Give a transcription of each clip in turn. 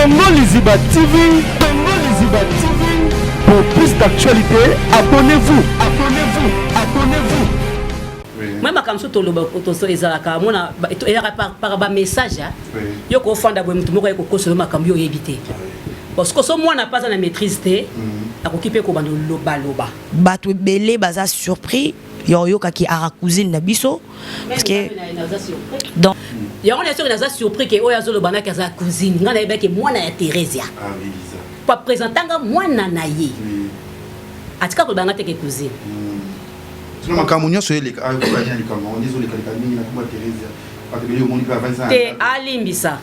Congo Liziba TV, Congo Liziba TV. Pour plus d'actualités, abonnez-vous, abonnez-vous, abonnez-vous. Moi makambo mosusu toloba ezalaka mona eyaka par bamessage. Yo kofanda boye, motu moko aye kokosa yo makambo yo oyebi te, parce que so mwana mpe aza na maîtrise te, akoki mpe kobanda lobaloba. Bato ebele baza surpris ya oyokaki aka cousine na biso, parce que donc Yango na soki naza surpris ke oyo azoloba naki aza cousine. Ngai nayebaki mwana ya Theresia po apresentanga mwana na ye, atika koloba nga teke cousine. Sino makambo nyonso eleka na likambo yango nde ezolekaleka mingi na komba Theresia, bato ebele omoni mpe avandisa. Te, alimbisa.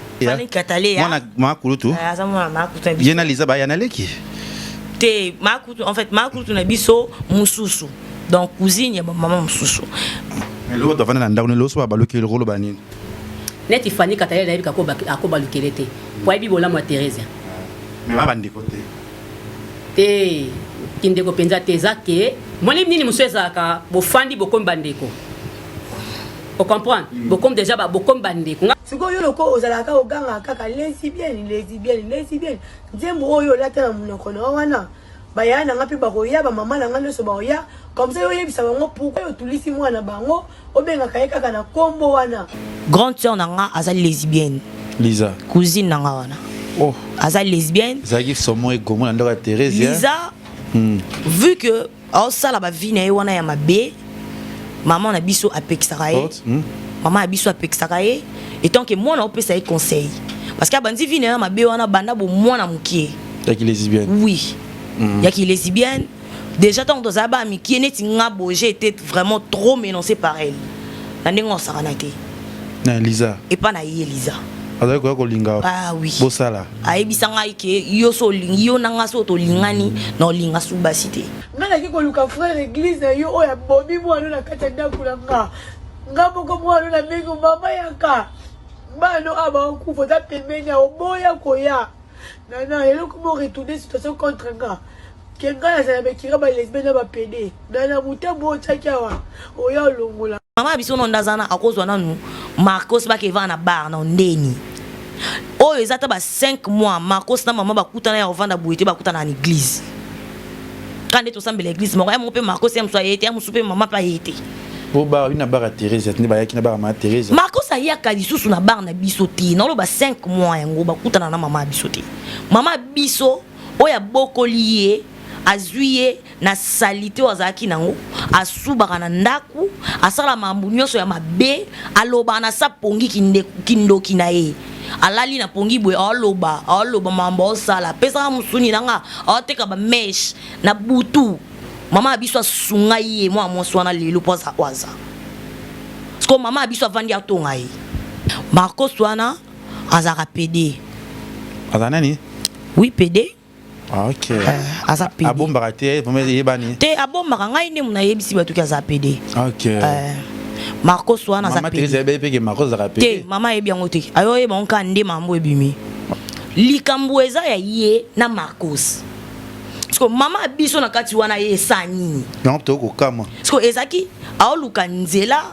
Mwana makulutu. Aza mwana makulutu na biso. Ye na Liza baya na leki. Te, makulutu, en fait makulutu na biso mosusu, donc cousine ya bamama mosusu. Eloko bato bavanda na ndako nelo so babaluki eloko oloba nini? Neti Fani Katale, nayebi akobalukele te po ayebi bolamu ya Theresia. Mais ba bandeko te. Te, kindeko mpenza te. Eza ke moni nini mosusu ezalaka, bofandi, bokomi bandeko, ocomprendre, bokomi déjà, bokomi bandeko. Sikoyo yo loko ozalaka ogangaka kaka lesbienne, lesbienne, lesbienne, nzembo oyo olata na monoko na yo wana, bayaya na nga mpe bakoya, bamama na nga nyonso bakoya comme ça. Yo oyebisa bango pourquoi otulisi mwana bango, obengaka ye kaka na nkombo wana. Grande sœur na nga aza lesbienne. Liza. Cousine na nga wana. Oh. Aza lesbienne. Ezalaki somo egomo na ndako ya Theresia. Liza, vu que aosala bavie na ye wana ya mabe, mama na biso apekisaka ye. Mama na biso apekisaka ye etant que mwana, opesa ye conseil, parce que abandi vie na ye ya mabe wana banda bomwana mokie. Yaki lesbienne? Oui, yaki lesbienne. Déjà ntango tozala bana mikie neti nga boye, j'ai été vraiment trop menacé par elle na ndenge osakana te. Na Liza? Epa na ye Liza. Azali koya kolinga? Ah oui. Bosala. Ayebisa ngai ke yo so olingi, yo na nga so tolingani, na olinga su basi te. Ngai naki koluka frère église na yo oyo abomi mwana na kati ya ndako na nga. Nga moko mwana na bengi mama yaka, bana awa bakokufa, oza pembeni ya oboya koya nana. Eloko mo retourne situation contre nga ke ngai nazala bekira balesbienne na bapédé nana motambo oyo otiaki awa oya olongola. Mama biso no ndaza na akozwa nanu Marcos bakeva na bar na ndeni oyo eza ata ba 5 mois. Marcos na mama bakutana ya kovanda boye te, bakutana na église ka nde tosambela église moko ya moko. Mpe Marcos ya mosu aye te, ya mosu mpe mama mpe aye te. Po bar na bar ya Theresia nde bayaki na bar ya mama Theresia. Marcos ayaka lisusu na bar na biso te. Naloba 5 mois yango bakutana na mama ya biso te. Mama biso oyo abokoli ye, azwi ye na saleté oyo azalaki nango, asubaka na ndako, asala makambo nyonso ya mabe, alobaka na sa pongi kindoki na ye, alali na pongi boye, aoloba, aoloba makambo aosala, apesaka mosuni na nga, aoteka bamèches na butu. Mama ya biso asunga ye mwana mwasi wana lelo mpo aza oyo aza siko. Mama ya biso avandi atonga ye. Marcos wana azalaka pédé. Aza nani? Oui, pédé. Ah, ok. Aza pédé. Abombaka te, vraiment eyebani. Te, abombaka. Ngai nde mona ayebisi bato ki aza pédé. Ok. Marcos wana aza Mama Therese ayebi mpe ke Marcos azalaka te? Pédé? Mama ayebi yango te. Ayo oyeba yango kaka nde mambo ebimi. Likambo eza ya ye na Marcos. Parce mama biso na kati wana ye esa nini? Yango tokoki kokamwa. Parce que ezalaki aoluka nzela,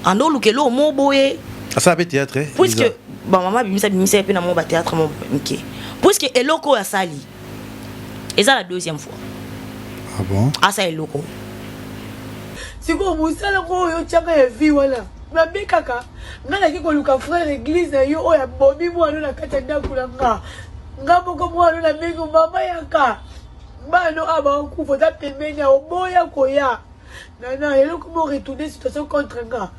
ando oluka eloko mo boye. Asala mpe théâtre, eh, puisque Liza. Bamama bimisa bimisa ye mpe na mo bathéâtre mo mike, puisque eloko oyo asali eza la deuxième fois. Ah bon? Asala eloko. Sikoyo mosala ngo oyo otiaka ya vie wana mabe kaka, ngai naki koluka frère église na yo oyo abomi mwana na kati ya ndako na nga. Nga moko mwana na bengi mama yaka, bana awa bakokufa, oza pembeni ya oboya koya nana. Eloko mo retourne situation contre nga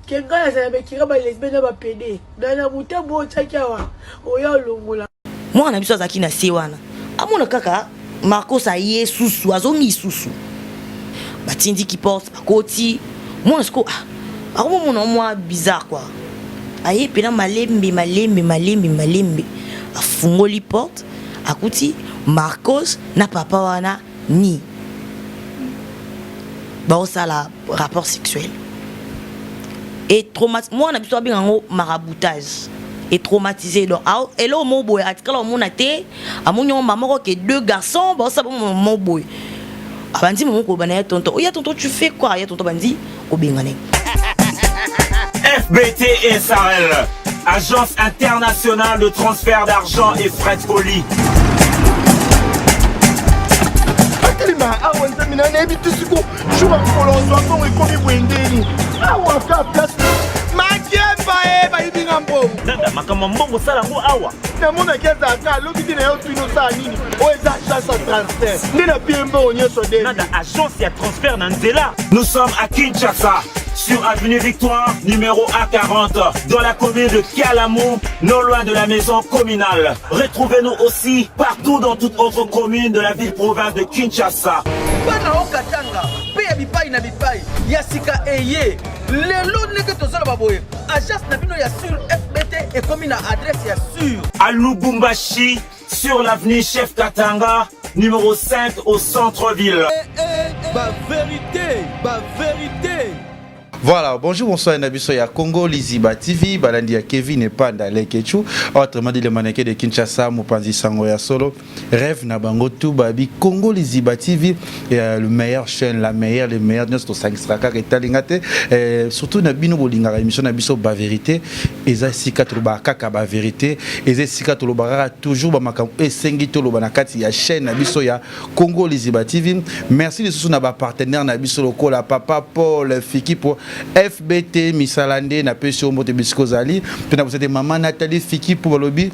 ke ngai nazala bekira balesbienne na bapédé nana motambo oyo otiaki awa oya olongola. Mwana na biso azalaki na se wana, amona kaka Marcos aye susu, azongi susu, batindiki porte, bakoti. Mwana siko, ah, akomomona mwa bizarre quoi. Aye mpena malembe malembe malembe malembe, afungoli porte, akuti Marcos na papa wana ni baosala rapport sexuel. Et mwana biso abenga yango maraboutage et traumatisé. Donc eloko moko boye atikala omona te. Amoni yango mama moko ke deux garçons baosala bongo moko boye. Abandi mama koloba na ye: "Tonton, oya tonton, tu fais quoi?" Ya tonton bandi kobengana ye. FBT SARL. Agence internationale de transfert d'argent et frais de colis. atelema awa nzambe na nayebi te siko jour ya mokolo ozwa mbongo ekomi boye ndeni awa ka place makiemba e bayibi nga mbongo Nada, makambo ya mbongo osala yango awa. Namonaki azalaka alobi te na yo tuni osala nini oyo eza agence ya transfert nde na pie mbongo nyonso de Nada, agence ya transfert na nzela. Nous sommes à Kinshasa, sur avenue Victoire, numéro A40, dans la commune de Kalamu, non loin de la maison communale. Retrouvez-nous aussi partout dans toute autre commune de la ville-province de Kinshasa. Bana o Katanga mpe ya bipai na bipai ya sika eye lelo ndenge tozoloba boye agence na bino ya sur fbt ekomi na adresse ya sur À Lubumbashi, sur l'avenue Chef Katanga, numéro 5 au centre-ville. Ba verite, ba verite. Voilà, bonjour, bonsoir, na biso ya Congo Liziba TV, balandi ya Kevin Epanda Lekechu, autrement dit le mannequin de Kinshasa, mopanzi sango ya solo, rêve na bango tout babi Congo Liziba TV, et, le meilleur chaîne, la meilleure, le meilleur, nyonso tosangisaka kaka etalinga te, surtout na bino bolingaka émission na biso ba vérité, eza esika tolobaka kaka ba vérité, eza esika tolobaka kaka toujours ba makambo esengi toloba na kati ya chaîne na biso ya Congo Liziba TV. Merci lisusu na ba partenaire na biso lokola papa Paul Fikipo FBT misala nde napesi yo mbote bisika ozali, mpe na bosete mama Nathalie Fikipo balobi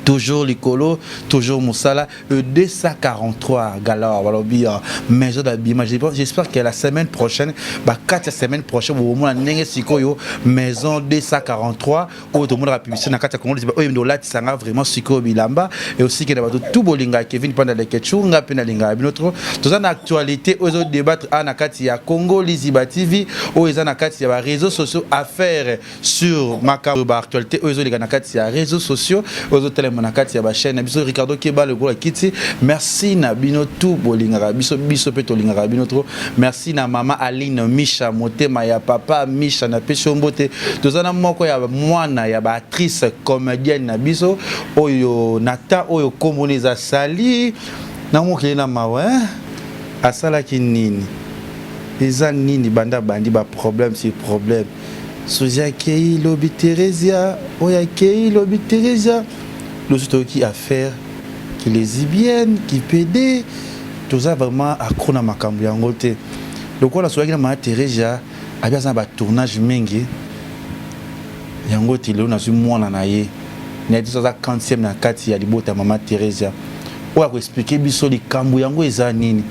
toujours likolo, toujours mosala. Le 243 gala balobi maison d'habillement. J'espère que la semaine prochaine, bakati ya semaine prochaine, bomona ndenge sikoyo maison 243 oyo tomonaka publicité na kati ya Congo oyo nde olatisanga vraiment sikoyo bilamba. Et aussi ke na bato tout bolingaka Kevin Panda Lekechu, nga mpe nalingaka bino trop. Toza na actualité oyo ezodébattre a na kati ya Congo Liziba TV, oyo eza na kati ya baréseaux sociaux, affaire sur makambo baactualité oyo ezoleka na kati ya réseaux sociaux, oyo ezotelema na kati ya bachaîne na biso. Ricardo Keba lokola kiti, merci na bino tout bolingaka biso, biso mpe tolingaka bino trop. Merci na mama Aline Misha, motema ya papa Misha, napesi yo mbote. Toza na moko ya mwana ya baactrice comédienne na biso oyo na ta oyo kombona eza Sali na mokili na mawa, hein? Asalaki nini, eza nini, banda bandi baproblème sur problème. Sozi akei lobi, Theresia oyo akei lobi, Theresia loso toyoki affaire ki lesbienne ki pd. Toza vraiment accro na makambo yango te. Lokola solaki na mama Theresia, abi aza na batournage mingi yango ti lelo nazwi mwana na ye, nayebi so aza 40e na kati ya libota ya mama Theresia, oyo akoexpliquer biso likambo yango eza nini,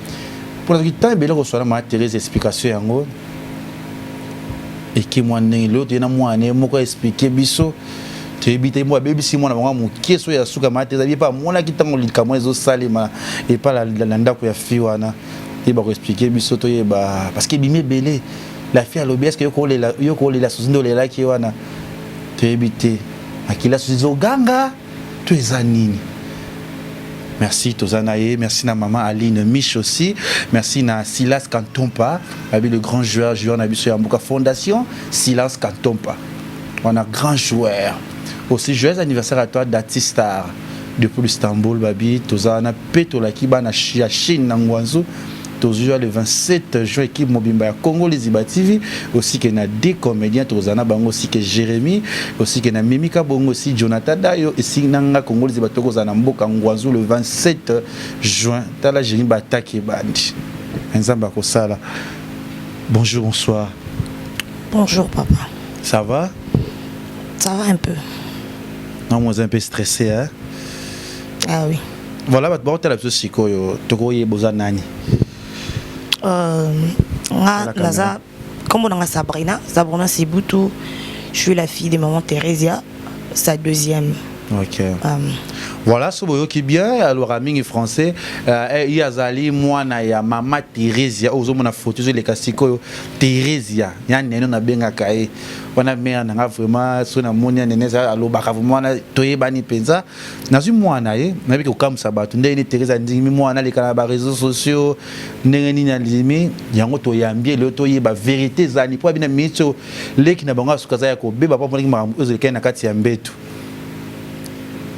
mpona soki ntango ebele koswala mama Therese, explication yango ekemwa ndenge lelo toye na mwana ye moko aexpliquer biso. Toyebi te mo abebisi mwana bango moke so ya suka. Mama Therese abi epa amonaki ntango likambo ezosalema epa na ndako ya fi wana, yeba koexpliquer biso toyeba, parce que ebimi ebele. La fille alobi est-ce yo kolela susi nde olelaki wana? Toyebi te, makila susi ezoganga to eza nini. Merci, toza na ye. Merci na mama Aline Mich aussi. Merci na Silas Kantompa abi le grand joueur, joueur na biso ya mboka, fondation Silas Kantompa wana, grand joueur aussi. Joyeux anniversaire à toi, Dati Star depuis l'Istanbul. Babi toza na mpe tolaki bana ya Chine na Ngwanzu, tozwi le 27 juin équipe mobimba ya Congo Liziba TV, aussi ke na deux comédiens tozala na bango, aussi ke Jérémy, aussi ke na Mimi Kabongo, aussi Jonathan Dayo esi na nga. Congo Liziba tokozala na mboka Ngwanzu le 27 juin. Tala Jérémy, bataki ebandi, Nzambe akosala. Bonjour, bonsoir. Bonjour papa. Ça va? Ça va un peu. Non, moi un peu stressé, hein? Ah oui. Voilà, bato baotala biso sikoyo, tokoyeba oza nani? Nga naza, kombo nanga Sabrina, Sabrina Sibutu. Je suis la fille de maman Theresia, sa deuxième. Ok. Voilà, so boyoki bien, alobaka mingi français. Ye azali mwana ya mama Theresia oyo ozomona photo ezoleka sikoyo. Theresia ya nene nabengaka ye wana mare nanga. Vraiment, so namoni ya nene alobaka vraiment wana toyebani mpenza. Nazwi mwana ye, nayebi kokamwisa bato ndenge nini Therese andimi mwana aleka na baréseaux sociaux, ndenge nini andimi yango. Toyambi elelo toyeba vérité ezali mpo abina miniti oyo leki na bango asuka aza ya kobeba, mpo amonaki makambo oyo ezolekani na kati ya mbeto,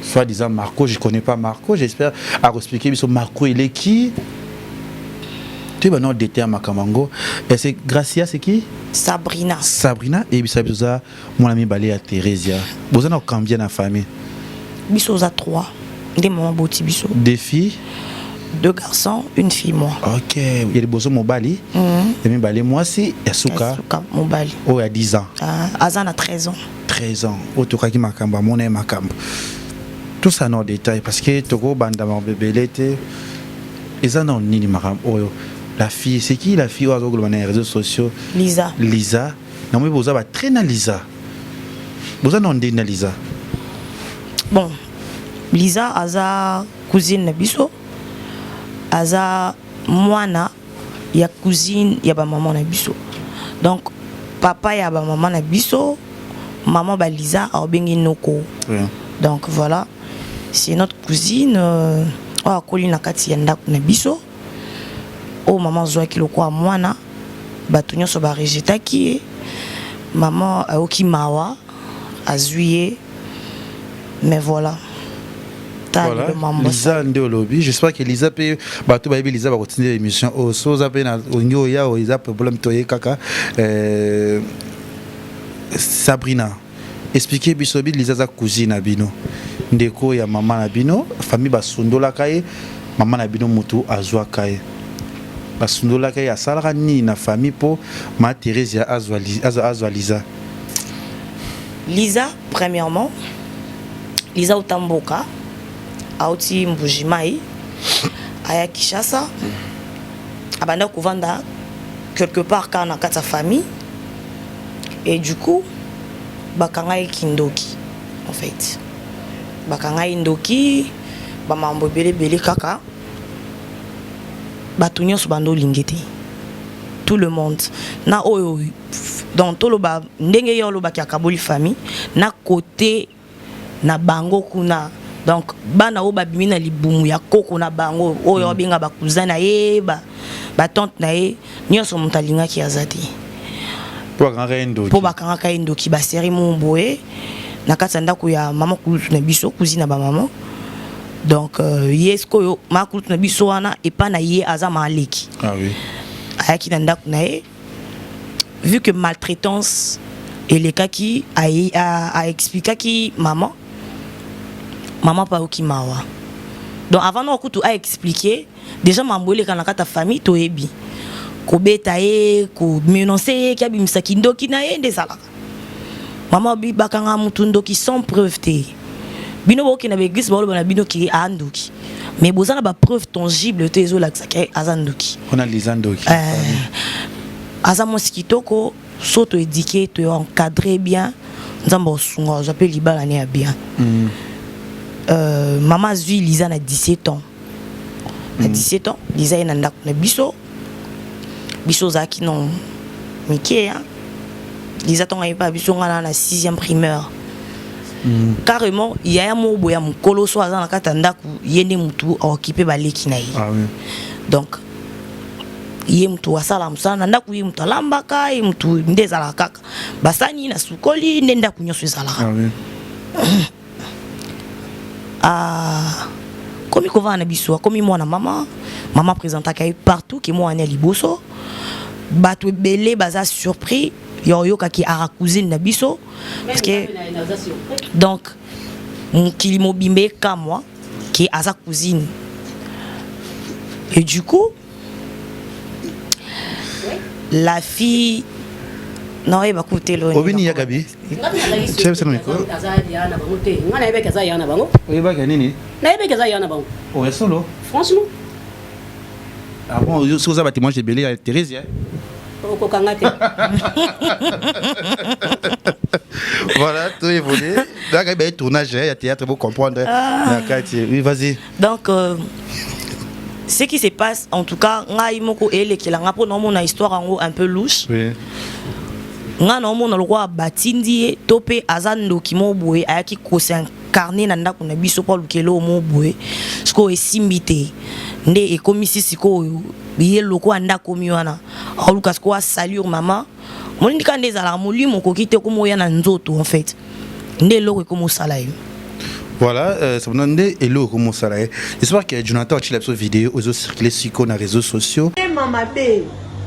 soit disant Marco. Je connais pas Marco, j'espère à expliquer biso Marco eleki. Toyeba nao detail ya makambo yango. Eh, c'est Gracia, c'est qui? Sabrina. Sabrina eyebisa biso oza mwana mibale ya Theresia. Boza na combien na famille? Biso oza 3. Nde maman boti biso. Deux filles? Deux garçons, une fille moi. Ok, ya liboso mobali, ya mibale mwasi, ya suka. Ya suka mobali. Oyo ya 10 ans. Ah, aza na 13 ans. 13 ans. Oyo tokaki makambo, amona ye makambo. Tout ça en détail parce que toko banda makambo ebele te. Eza na nini makambo oyo? La fille, c'est qui la fille oyo azokoloba na réseaux sociaux? Lisa. Lisa. Namoni boza ba très na Lisa. Boza na ndeni na Lisa. Bon, Lisa aza cousine na biso. Aza mwana ya cousine ya ba maman na biso. Donc papa ya ba maman na biso, maman ba Lisa aobengi noko. Oui. Donc voilà, c'est notre cousine oyo akoli na kati ya ndako na biso. Oyo maman azwaki lokola mwana, bato nyonso ba rejetaki ye. Maman ayoki mawa, azwi ye. Mais voilà. Voilà, Lisa nde olobi. J'espère que Lisa pe bato bayebi Lisa bakotinda émission oyo. So oza pe na olingi oya oyo eza problème toye kaka. Sabrina, expliquez biso bi Lisa za cousine na bino. Ndeko ya mama na bino, famille basundolaka ye, mama na bino mutu azwaka ye. Basundolaka ye asalaka nini na famille po ma Theresia azwa azwa Lisa. Lisa, premièrement, Lisa utamboka, auti Mbujimayi, aya Kinshasa, abanda kovanda quelque part kaka na kati ya famille, et du coup, bakanga ye kindoki, en fait. Bakanga ye ndoki, ba mambo ebele ebele kaka, bato nyonso bando olingi te. Tout le monde. Na oyo, donc toloba ndenge ye olobaki akaboli famille na côté na bango kuna. Donc bana oyo babimi na libumu ya koko na bango oyo abenga ba cousin na ye, ba tante na ye, nyonso moto alingaki aza te. Po bakangaka ye ndoki. Po bakangaka ye ndoki, ba série moko boye na kati ya ndako ya mama kulutu na biso, cousine na ba mama. Donc ye sikoyo mama kulutu na biso wana epa na ye aza maleki. Ah oui. Ayaki na ndako na ye, vu que maltraitance elekaki, a expliquaki maman, maman pa oki mawa. Donc avant na kutu a expliquer déjà mambo eleka na kati ya famille toyebi. Kobeta ye, ko menacer ye, ki abimisa kindoki na ye nde ezalaka. Maman bi bakanga mutu ndoki sans preuve te. Bino bokende na église baloba na bino ki a ndoki. Mais boza na ba preuve tangible te ezolakisa ke aza ndoki. On a Lisa ndoki. Aza mwasi kitoko, so to éduquer, to encadrer bien. Nzambe osunga, oza pe libala ne ya bien. Maman azwi Lisa na 17 ans. Na 17 ans, Lisa ye na ndako na biso. Biso ozalaki non mike, hein. Lisa ntongo ayebi biso nga na 6e primaire. Carrément, yaya moko boye ya mokolo so aza na kati ya ndako, ye nde mutu aokipe baleki na ye. Ah oui. Donc ye mutu asala mosala na ndako, ye mutu alambaka, ye mutu nde ezalaka kaka basani na sukoli nde ndako nyonso ezalaka. Ah oui. Ah, komi kovanda na biso, akomi mwana mama, mama présentaka ye partout ke mwana ya liboso. Bato ebele baza surpris ya oyokaki ara cousine na biso parce que donc mokili mobimba ekamwa ke aza cousine. Et du coup la fille naoyeba kutelo Obini ya Gabi. Chef na micro. Aza ya na bango te. Nga nayebaki aza ya na bango. Oyebaki nini? Nayebaki aza ya na bango. Oh, ya solo. Franchement. Ah bon, soki oza ba témoignage ebele ya Thérèse, Okokanga te. Voilà, tout évolue. Là, il y a un tournage, il y a théâtre, vous comprendre. Ah. Oui, vas-y. Donc, ce qui se passe, en tout cas, ngai moko elekela nga po na mona histoire yango un peu louche. Oui. Nga na mona lokwa batindi ye to pe aza ndoki mo boye ayaki ko s'incarner na ndako na biso po alukelo mo boye. Siko esimbi te. Nde ekomisi sikoyo ye lokwa ndako mi wana. Aluka siko a salir mama. Molindi ka nde ezalaka molimo okoki te komoya na nzoto en fait. Nde eloko ekomosala yo. Voilà, euh, ça nde eloko mosala ye. J'espère que Jonathan atila biso vidéo ozo circuler siko na réseaux sociaux. Motema mabe.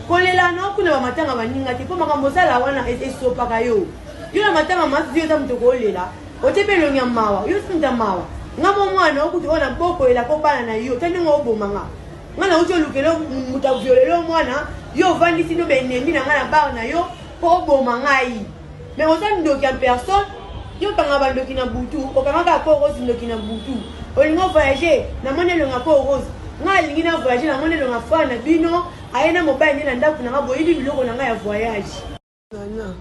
Kolela no kuna ba matanga baninga te po makambo osala wana esopaka yo. Yo na matanga masi yo eza moto kolela. Otie pe elongi ya mawa. Yo si moto ya mawa. Nga mo mwana okuti oyo na bokolela ko bana na yo. Ta ndenge oboma nga. Nga na uti olukela moto aviolele yo mwana. Yo ovandisi no ba ennemi na nga na bar na yo po oboma ngai. Mais oza ndoki en personne. Yo okanga ba ndoki na butu, okanga kaka ko rose ndoki na butu. Olingi o voyager, na moni elongi ya ko rose. Nga alingi na voyager, na moni elongi ya frère na bino, aye na mobali nde na ndaku na nga boyibi biloko na nga ya voyage. Nana,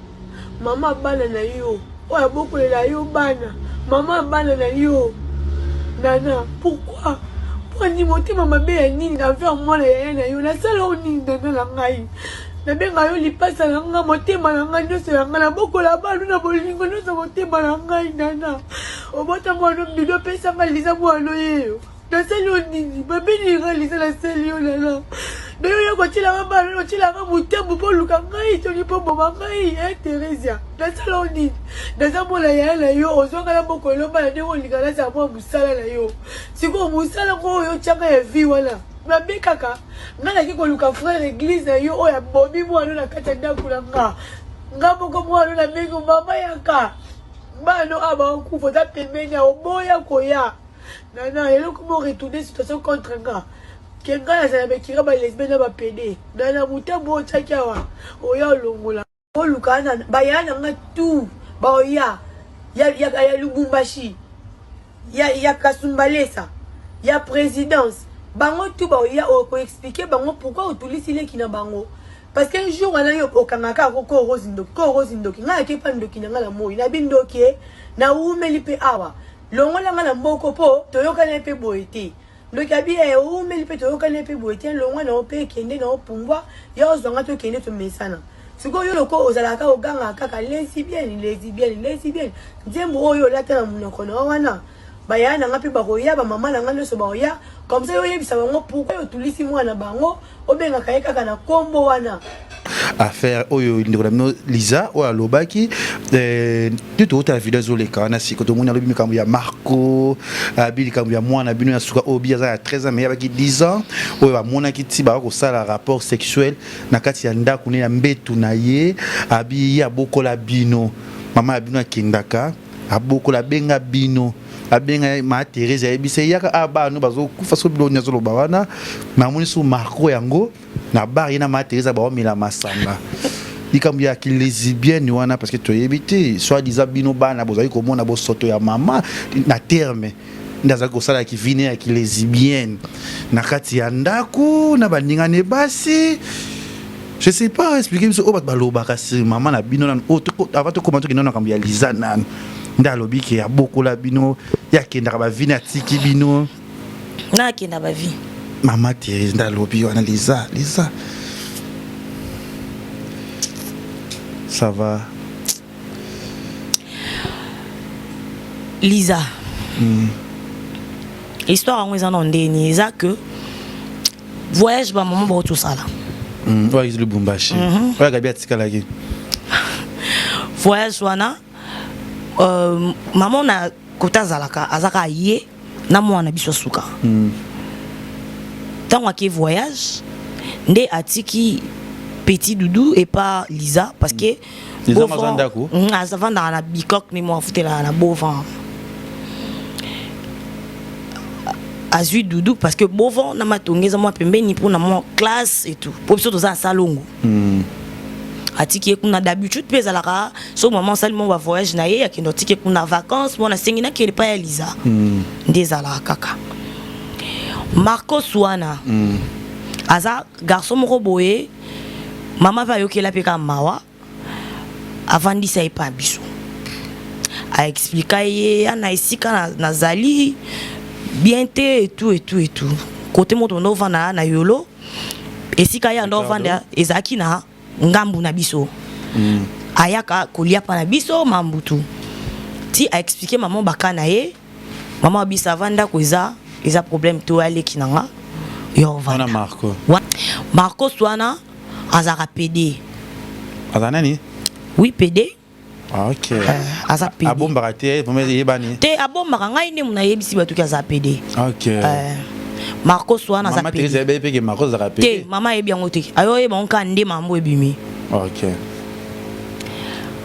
mama bana na yo, oyo abokolela yo bana, mama bana na yo. Nana, pourquoi? Mpo ni motema mabe ya nini envers mwana yaya na yo? Nasala yo nini nana na ngai? Nabenga yo lipasa na nga, motema na nga nyonso ya nga, nabokola bana na bolingo nyonso motema na ngai nana. Obota mwana mbido opesa nga liza mwana yeyo. Nasali yo nini? Mabe nini nga liza nasali yo nana? Nayo oya kotiela nga bana, otiela nga motambo mpo oluka ngai soki mpo oboma ngai eh Theresia. Nasala yo nini? Naza mwana yaya na yo, ozwa nga na bokolela bana ndenge olinga nazala mwa mosala na yo. Sikoyo mosala ngo oyo otyanga ya vie wana mabe kaka nga nake koluka frère eglise na yo oyo abomi mwana na kati ya ndako na nga nga moko mwana na bengi mama yaka bana awa bakokufa oza pembeni ya oboya koya nana eloko mo retourne situation contre nga ke nga nazala bekira ba lesbienne na ba pede nana motambo oyo otyaki awa oya olongola Oluka na ba yaya na nga tout baoya ya, ya, ya Lubumbashi ya, ya Kasumbalesa ya présidence bango tout baoya okoexplike bango pourquoi otulisi leki na bango parce que un jour wana yo okangaka ko ko rose ndoki ko rose ndoki ngai ake pa ndoki na ngai na moi na bindoki eh, na wumeli mpe awa longola ngai na mboko mpo toyokani mpe boye te Ndoki abi eh owumeli pe toyokani pe boye te longwa na yo pe kende na yo pumbwa ya ozwa nga tokende tomesana sikoyo yo loko ozalaka ogangaka kaka lesbienne lesbienne lesbienne nzembo oyo olata na monoko na yo wana bayaya na nga mpe bakoya bamama na nga nyonso bakoya comme ça yo oyebisa bango pourquoi otulisi mwana bango obengaka ye kaka na nkombo wana affaire oyo ndeko na bino liza oyo alobaki eh, nde tootala video ezoleka wana siko tomoni alobi likambo ya marco abi likambo ya mwana bino ya suka oyo bi aza ya 13 ans mais yabaki 10 ans oyo bamonaki ti baka kosala rapport sexuel na kati ya ndako ne ya mbetu na ye abi ye abokola bino mama ya bino akendaka abokola abenga bino abenga ma Therese ayebisa ye yaka ah bana bazokufa so biloko nini azoloba wana mais amoni so Marco yango na bar ye na ma Therese baomela masanga likambo ya kilesibienne wana parce que toyebi te soit disant bino bana bozali komona bosoto ya mama na terme nde azali kosala kivine ya kilesibienne na kati ya ndako na baninga ne basi je sais pas expliquer biso oyo bato balobaka sur mama na bino nanu oyo avant tokoma tokende na makambo ya liza nanu nde alobi ke abokola bino ye akendaka bavini atiki bino na akenda bavi mama Therese nde alobi wana liza liza ça va Lisa mm. histoire yango eza na ndeni eza que voyage ba maman bauti osala mm, oyo akiti lubumbashi mhm. oyo akabi atikalaki voyage wana euh, maman na kota azalaka azaka ye na mwana biso suka mm. ntango ake voyage nde atiki petit doudou epa Lisa parce que mm. azavandaka na bicoque ne mo afutelaka na bovan azwi doudou parce que bovan na matonge eza mwa pembeni mpona mwa classe et tout mpo biso toza na salongo mm. atiki ye kuna d'habitude mpe ezalaka soki mama asali mwa bavoyage na ye akende atiki ye kuna vacances mwana asengi nakende epai ya liza mm. nde ezalaka kaka marcos wana mm. aza garçon moko boye mama mpe ayokela mpe kaka mawa avandisa ye pa biso aexplika ye ana esika nazali bien te etout etout etout kote moto banda ovanda na yolo esika ye anda ovanda ezalaki na ngambu na biso mm. ayaka kolia pa na biso mambutu ti aexplike mama baka na ye mama abisa ava ndako eza eza problème to aleki na nga yo ovanda Marco Marcos wana azalaka pede aza nani oui pede. Ah, ok. Aza PD. Abombaka te, vraiment eyebani. Te, abombaka. Ngai nde nayebisi bato ki aza PD. Ok. Marcos wana aza Mama Thérèse ayebi mpe ke Marcos azalaka PD? Te, mama ayebi yango te. Ayoyeba yango kaka nde mambo ebimi. Ok.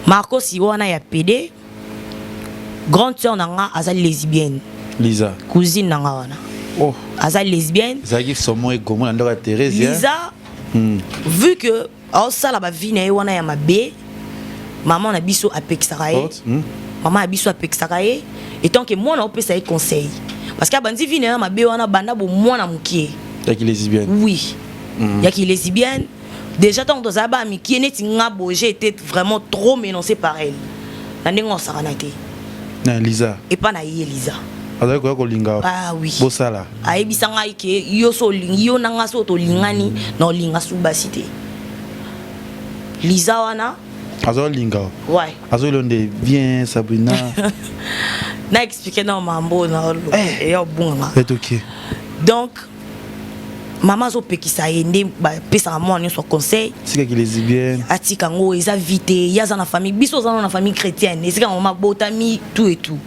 Marcos wana ya PD, grande sœur na nga aza lesbienne. Lisa. Cousine na nga wana. Oh. Aza lesbienne. Ezalaki somo egomo na ndako ya Thérèse. Lisa, vu que aosala bavie na ye wana ya mabe, mama na biso apekisaka ye. Mama na biso apekisaka ye etant que mwana, opesa ye conseil parce que abandi vie na ye ya mabe wana banda bomwana mokie. Yaki lesbienne. Oui, yaki lesbienne. Déjà ntango tozala bana mikie neti nga boye, j'ai été vraiment trop menacé par elle na ndenge osakana te. Na Lisa. Epa na ye Lisa. Azalaki koya kolinga. Ah oui. Bosala. Ayebisa ngai ke yo so olingi yo na nga, so tolingani na olinga su basi te. Liza wana. Azolinga. Ouais. Azolo nde bien Sabrina. Na expliqué na mambo na eya obunganga. C'est ok. Donc mama azopekisa ye nde bapesaka mwana nyonso conseil. Tikaki lesbienne. Atika yango, eza vie te. Ye aza na famille, biso oza na famille chrétienne esika mama abotami, tout et tout.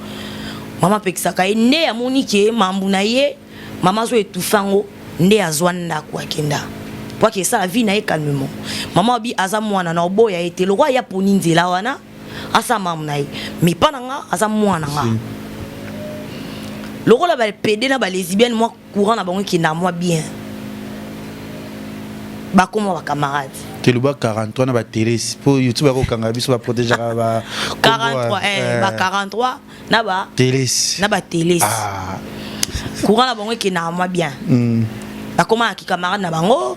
Mama apekisaka ye nde amoni ke mambu na ye mama azo étouffe yango nde azwa ndako, akenda po ake esala vie na ye calmement. Mama abi aza mwana na oboya ye te, lokwa ya poni nzela wana, asala mamu na ye, mais mpa na nga aza mwana nga. Lokola bapédé na balesbienne, mwa courant na bango ekenda mwa bien, bakoma bacamarade. Teluba 43 na batelesi mpo YouTube akokanga biso, baprotégeaka ba 43, eh, ba 43 na ba telesi. Na batelesi. Ah. Courant na bango ekendaka mwa bien. Bakoma na kikamarade na bango,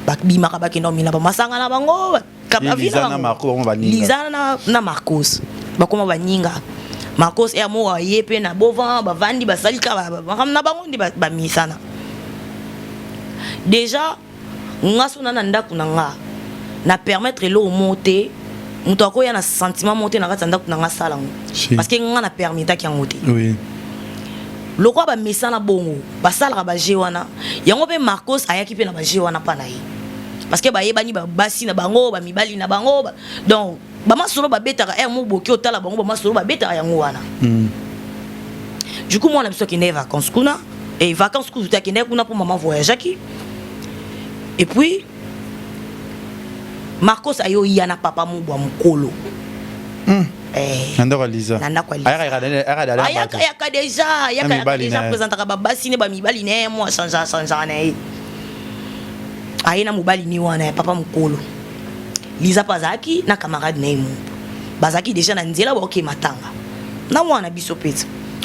babimaka, bakenda komina bamasanga na bango. Ye Liza na Marco bango baninga. Liza na Marcos bakoma baninga. Marcos ya moko aye mpe na bovan, bavandi, basali kaka makambo na bango nde bamisana. Déjà nga so na na ndako na nga na permettre eloko moko te, moto akoya na sentiment moko te na kati ya ndako na nga asala yango. Si. Parce que nga na permettaki yango te. Lokwa bamesana bongo, basalaka baje wana yango mpe Marcos ayaki mpe na baje wana mpa na ye parce que bayebani, basi na bango, bamibali na bango donc bamasolo babetaka ere moko boki otala bango, bamasolo babetaka yango wana. Du coup mwana biso akendaki vacances kuna et vacances kutu te, akendaki kuna mpo mama voyageaki. Et puis Marcos aye oya na papa mobwa mokolo. Eh, Na ndako ya Liza. Na ndako ya Liza. Ayaka ayaka yaka déjà, ayaka yaka mibali déjà. Na ye. Présentaka babasi ne, bamibali na ye, mo achange achangeaka na ye. Aye na mobali ni wana ya papa mokolo. Liza mpe azalaki na camarade na ye mo, bazalaki déjà na nzela baoke matanga na mwana biso mpe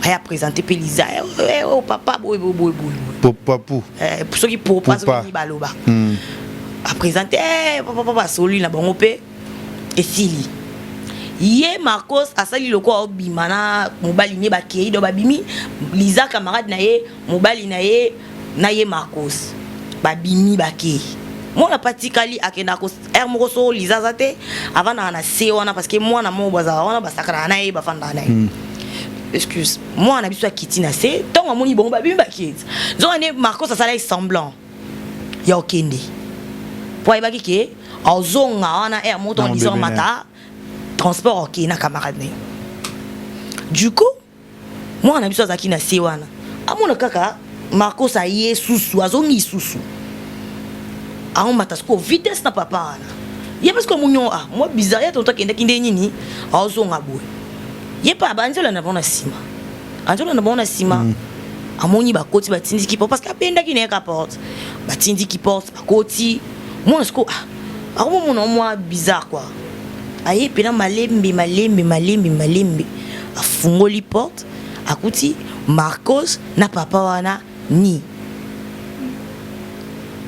aya présente mpe Liza. Eh, eh, oh, papa boye boye boye boye. Papu. Eh, soki popa. Popa. Soki baloba aprésente, eh, papa papa, asoli na bango mpe esili. Ye Marcos asali lokola obima na mobali ne, bakei do babimi. Liza, camarade na ye, mobali na ye na ye Marcos babimi, bakei. Mwana mpe atikali, akendaka heure moko so Liza aza te, avandaka na se wana parce que mwana moko bazalaka wana, basakanaka na ye, bafandaka na ye. Excuse, mwana na biso akiti na se ntongo amoni bongo babimi, baketi. Nzoka nde Marcos asalaki semblant ya okende po ayebaki ke azonga wana ere moko Na ntongo Liza mobebe na ye. amata transport, okei na camarade na ye. Du coup mwana na biso azalaki na se wana, amona kaka Marcos aye susu, azongi susu, aomata sikoyo vitesse na papa wana. Ye mpe sikoyo amoni ah, mwa bizarre ya tonto akendaki nde nini, aozonga boye. Ye mpe abandi olanda bango na nsima, andi olanda bango na nsima. Amoni bakoti, batindiki porte parce que abendaki na ye ka porte, batindiki porte, bakoti. Mwana sikoyo ah, akomomona mwa bizarre quoi. Aye mpena malembe malembe malembe malembe, afungoli porte, akuti Marcos na papa wana ni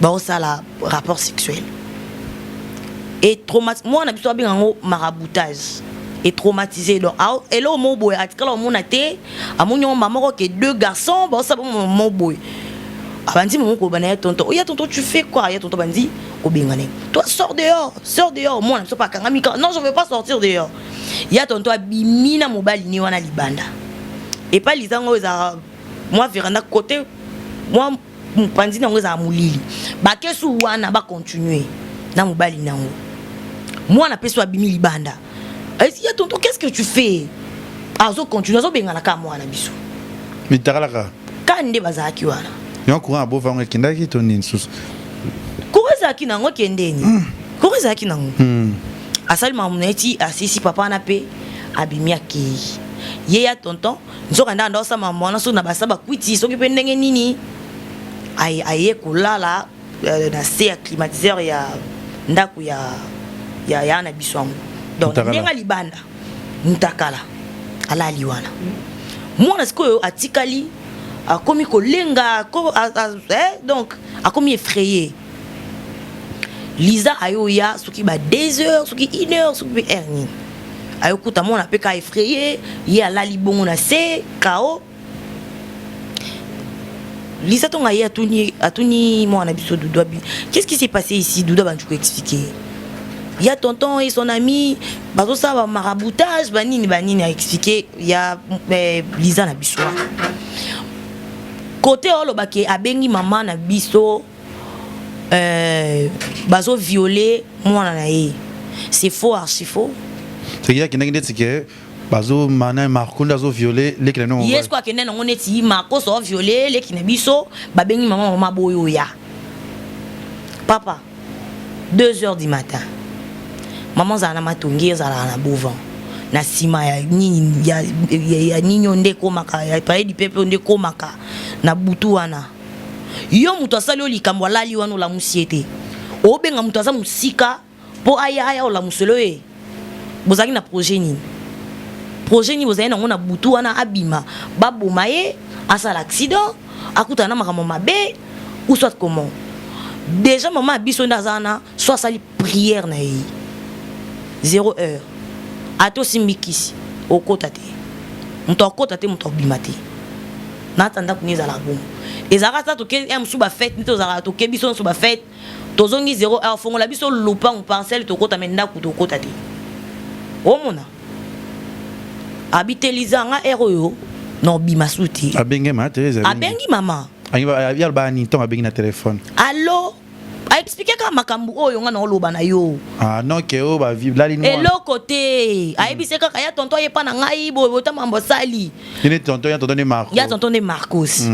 baosala rapport sexuel. Et mwana biso abenga yango maraboutage et traumatisé. Donc eloko moko boye atikala omona te. Amoni yango mama moko ke deux garçons baosala bongo moko boye. Abandi moko koloba na ye: "Tonton oya, tonton, tu fais quoi?" Ya tonton bandi kobengana ye: "Toi, sors dehors, sors dehors." Mwana biso mpe akangami kaka: "Non, je veux pas sortir dehors." Ya tonton abimi na mobali ni wana libanda. Epa lizango oyo ezalaka mwa veranda côté mwa mopanzi nango ezala molili, bakesu wana bacontinue na mobali nango. Mwana mpe so abimi libanda. Ayesi ya tonton, qu'est-ce que tu fais? Azo continue azobengana kaka mwana biso. Mitakalaka. Ka nde bazalaki wana. Yango courant abova yango ekendaki to nini susu? Courant ezalaki nango ekendeni. Courant ezalaki nango. Asali makambo na ye ti asisi papa wana mpe abimi akei. Ye ya tonton nzoka nde anda osala makambo wana soki na basa bakwiti soki mpe ndenge nini aye kolala na se ya climatiseur ya ndako ya ya ya na biso yango. Donc ndenge libanda mutakala alali wana. Mwana sikoyo atikali akomi kolenga ko, a, a, eh, donc akomi effrayé. Lisa ayoya soki ba 2 heures soki 1 heure soki pe heure nini ayokuta mwana pe ka effrayé ye alali bongo na se kao. Lisa tonga ye atuni atuni mwana biso Doudou abi qu'est-ce qui s'est passé ici? Doudou abandi ko expliquer ya tonton et son ami bazosala ba maraboutage banini banini a expliquer ya Lisa na biso wana côté olobaki abengi mama na biso bazo violer mwana na ye, c'est faux, archi faux. C'est qu'il y a qui neti ke bazo mana Marco nde azo violer leki na bino. Ye siko akende nango neti Marco so violer leki na biso, babengi mama, mama boyo ya papa 2 heures du matin. Mama azala na matongi, ezalaka na beau na nsima ya nini ya, ya, ya nini oyo nde ekomaka ya palais du peuple oyo nde ekomaka na butu wana. Yo moto asali oyo likambo alali wana olamusi ye te, obenga moto aza mosika mpo aya aya olamuselo ye. Bozalaki na projet nini? Projet nini bozali nango na butu wana? Abima baboma ye, asala accident, akutana na makambo mabe ou soit comment? Déjà mama ya biso nde aza wana, so asali prière na ye 0 heure, ata osimbi kisi okota te, moto akota te, moto akobima te. Nata ndako ni ezalaka bongo, ezalaka ata toke ya mosusu bafete nde tozalaka toke biso nyonso bafete, tozongi 0 heure, fongola biso lupangu parcelle tokota, me ndako tokota te. Omona abiteliza nga heure oyo na obima su te. Abengi ma Thérèse? Abengi mama. Yaloba nini ntongo abengi na telefone? Allo, aexplike kaka makambo oyo nga na oloba na yo. Ah non, ke oyo balali eloko te, ayebisi kaka ya tonton ayepa na ngai boye boye ta mambo asali. Ye nde tonton, ya tonton nde Marco. Ya tonton nde Marcos.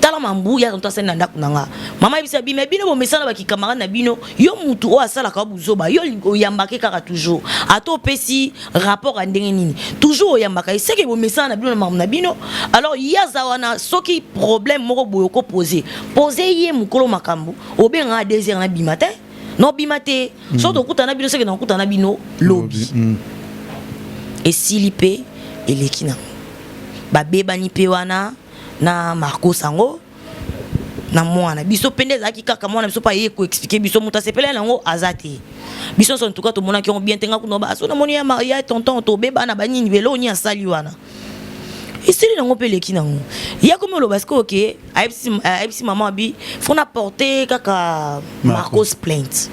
Tala mambu ya tonton asali na ndako na nga. Mama ayebisi abi me bino bomesana bakikamarade na bino, yo mutu oyo asalaka buzoba yo oyambake kaka toujours, ata opesi rapport ya ndenge nini toujours oyambaka ye, seke bomesana na bino na makambo na bino. Alors ye aza wana, soki problème moko boye okopose pose ye mokolo makambo obengaka 2 heures na bima te, na obima te. Soki tokutana na bino, seke nakutana na bino lobi. Esili mpe eleki nango, babebani mpe wana na Marcos yango na mwana biso mpe nde ezalaki kaka mwana biso mpe aye koexplike biso, moto asepelaki nango aza te. Biso nyonso en tout cas tomonaki yango bien te. Nga kuna baso namoni ya, ya tonton tobebana banini eloko nini asali wana, esili nango mpe eleki nango. Ya komi oloba sikoyo ke ayebisi mama abi faut na porter kaka Marcos plainte.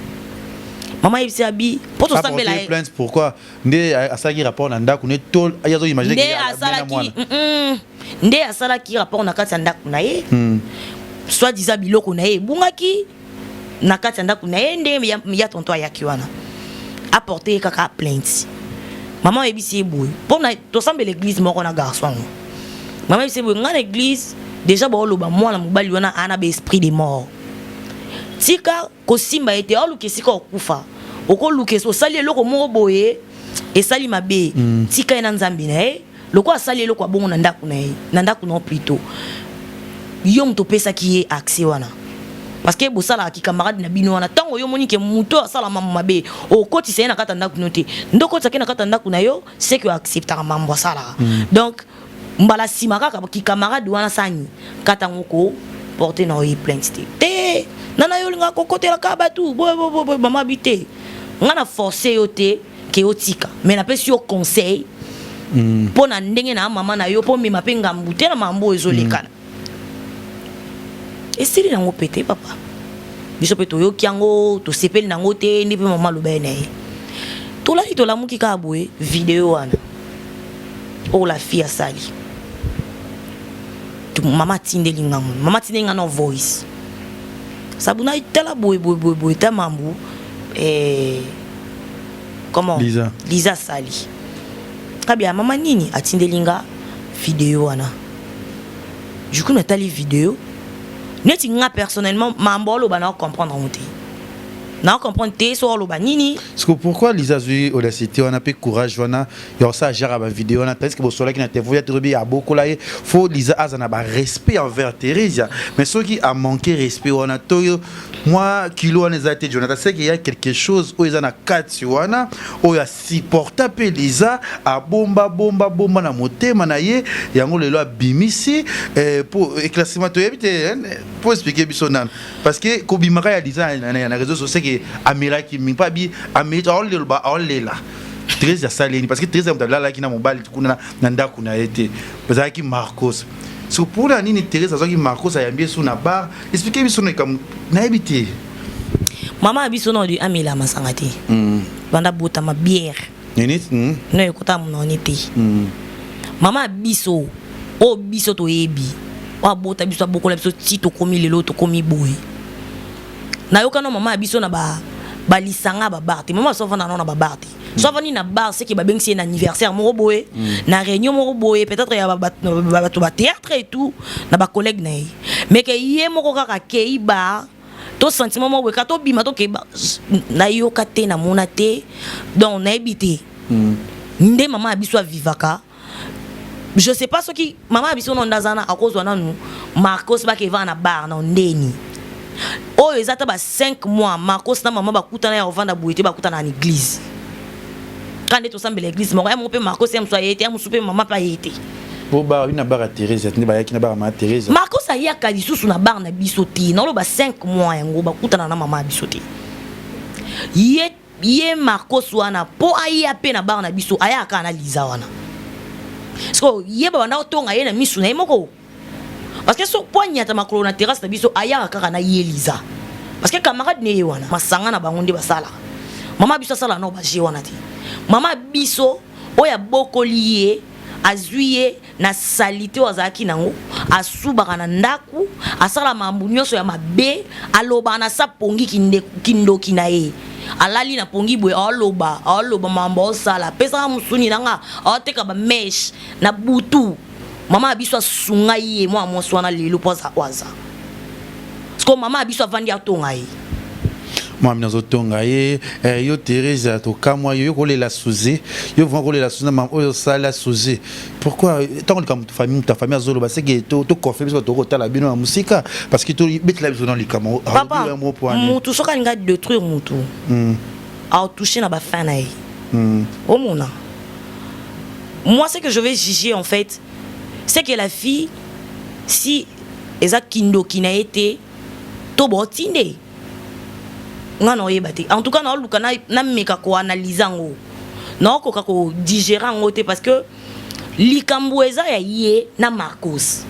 Mama ayebisi abi mpo tosambela ye. Plainte pourquoi? Nde asalaki rapport na ndako ne to ye azo imagine nde asalaki nde asalaki rapport na kati ya ndako na ye, soit disant biloko na ye ebungaki na kati ya ndako na ye, nde ya tonton ayaki wana aporte ye kaka plainte. Mama oyebisi ye boye mpona tosambela église moko na garçon yango. Mama oyebisi ye boye, ngai na église déjà baoloba mwana mobali wana ana ba esprit de mort, tika kosimba ye te, aoluka esika okufa, okoluka osali eloko moko boye esali mabe. Tika ye na nzambe na ye, lokola asali eloko ya bongo na ndako na ye, na ndako na yo plutôt, yo moto opesaki ye accès wana, parce que bosalaka kikamarade na bino wana. Ntango yo omoni ke moto oyo asala mambo mabe, okotisa ye na kati ya ndako no te, nde okotisaki na kati ya ndako na yo, c'est que oacceptaka mambo asalaka. Donc mbala nsima kaka kikamarade wana sani kata yango ko porte na oye plainte te te nana yo olingaka kokotelaka bato boye boye boye. Mama abi te, nga na force yo te ke otika, mais napesi yo conseil mpo na ndenge na mama na yo mpo mema mpe ngambu te na mambo oyo ezolekana. Esili nango mpe te papa, biso mpe toyoki yango, tosepeli nango te. Nde mpe mama aloba ye na ye, tolali tolamuki kaka boye video wana oyo la fille asali. Mama atindeli ngango, mama atindeli nga na voice sabuna, tala boye boye boye boye ta mambu eh. Comment? Lisa. Lisa asali kabia mama nini atindeli nga video wana. Du coup natali video, neti nga personnellement mambo oloba na comprendre yango te, na comprendre te so oloba nini. Parce que pourquoi Lisa azwi audacité wana mpe courage wana ya kosala genre ya bavideo wana, tandis que bosolaki na telefone ya torobi abokola ye? Faut Lisa aza na barespect envers Theresia, mais soki amanke respect wana to mwa kilo wana eza te, Jonathan, c'est qu'il y a quelque chose oyo eza na kati wana oyo asupporta mpe Lisa abomba bomba bomba na motema na ye. Yango lelo abimisi po éclaircissement toyebi te po expliquer biso nano, parce que kobimaka ya Lisa na réseau sociaux que amelaki mingi mpo abi ameli, aolela aolela Thérèse asaleni, parce que Thérèse moto alalaki na mobali kuna na ndako na ye te, bazalaki Marcos. So mpona nini Thérèse azwaki Marcos, ayambi ye so na bar? Explique biso na nayebi te. Mama ya biso na amela masanga te. Banda botama, bière nini? No ekota mononi te. Mama ya biso oyo biso toyebi, oyo abota biso, abokola biso ti tokomi lelo, tokomi boye, nayoka no mama ya biso na balisanga babar te. Mama so avanda nano na babar te. So avandi na bar, seke babengisi ye na anniversaire moko boye, na réunion moko boye, peut-être ya bato bathéâtre et tout, na bacollègue na ye. Mais ke ye moko kaka akei bar to sentiment moko boye ka tobima tokei, nayoka te, namona te, donc nayebi te nde mama ya biso avivaka. Je sais pas soki mama ya biso no nde aza na akozwa nanu Marcos bakeva na bar na ndeni oyo eza ata ba 5 mois. Marcos na mama bakutana ya kovanda boye te, bakutana na église ka nde tosambela église moko ya moko mpe. Marcos ya mosu aye te, ya mosu mpe mama mpe aye te. Po bar na bar ya Thérèse nde bayaki na bar ya mama Thérèse. Marcos ayaka lisusu na bar na biso te. Naloba 5 mois yango bakutana na mama ya biso te. Ye Marcos wana, mpo aya mpe na bar na biso, ayaka kaka na Liza wana. Siko ye babanda kotonga ye na misu na ye moko, parce que so po anyata makolo na terrasse na biso, ayaka kaka na ye Liza, parce que camarade ne ye wana, masanga na bango nde basalaka. Mama biso asala nao baje wana te. Mama biso oyo abokoli ye, azwi ye na saleté oyo azalaki nango, asubaka na ndako, asala mambo nyonso ya mabe, alobaka na sa pongi kindoki na ye, alali na pongi boye, aoloba aoloba mambo aosala, apesaka mosuni na nga, aoteka bameshe na butu. Mama ya biso asunga ye mwana mwasi wana lelo mpo aza oyo aza. Siko mama ya biso avandi atonga ye. Mwami nazotonga ye yo Thérèse, tokamwa yo, yo kolela Suze, yo vraiment kolela Suze na mama oyo osala Suze. Pourquoi ntango likambo famille, moto ya famille azoloba, seke toconfirme biso tokotala bino na mosika, parce que tobetela biso na likambo. Papa, mutu soki alingi adétruire mutu, aotouche na bafin na ye. Omona, moi, ce que je vais juger en fait, c'est que la fille, si eza kindoki na ye te to baotinde nga na oyeba te. En tout cas naoluka nameka koanalyse yango, naokoka kodigérer yango te, parce que likambo eza ya ye na Marcos.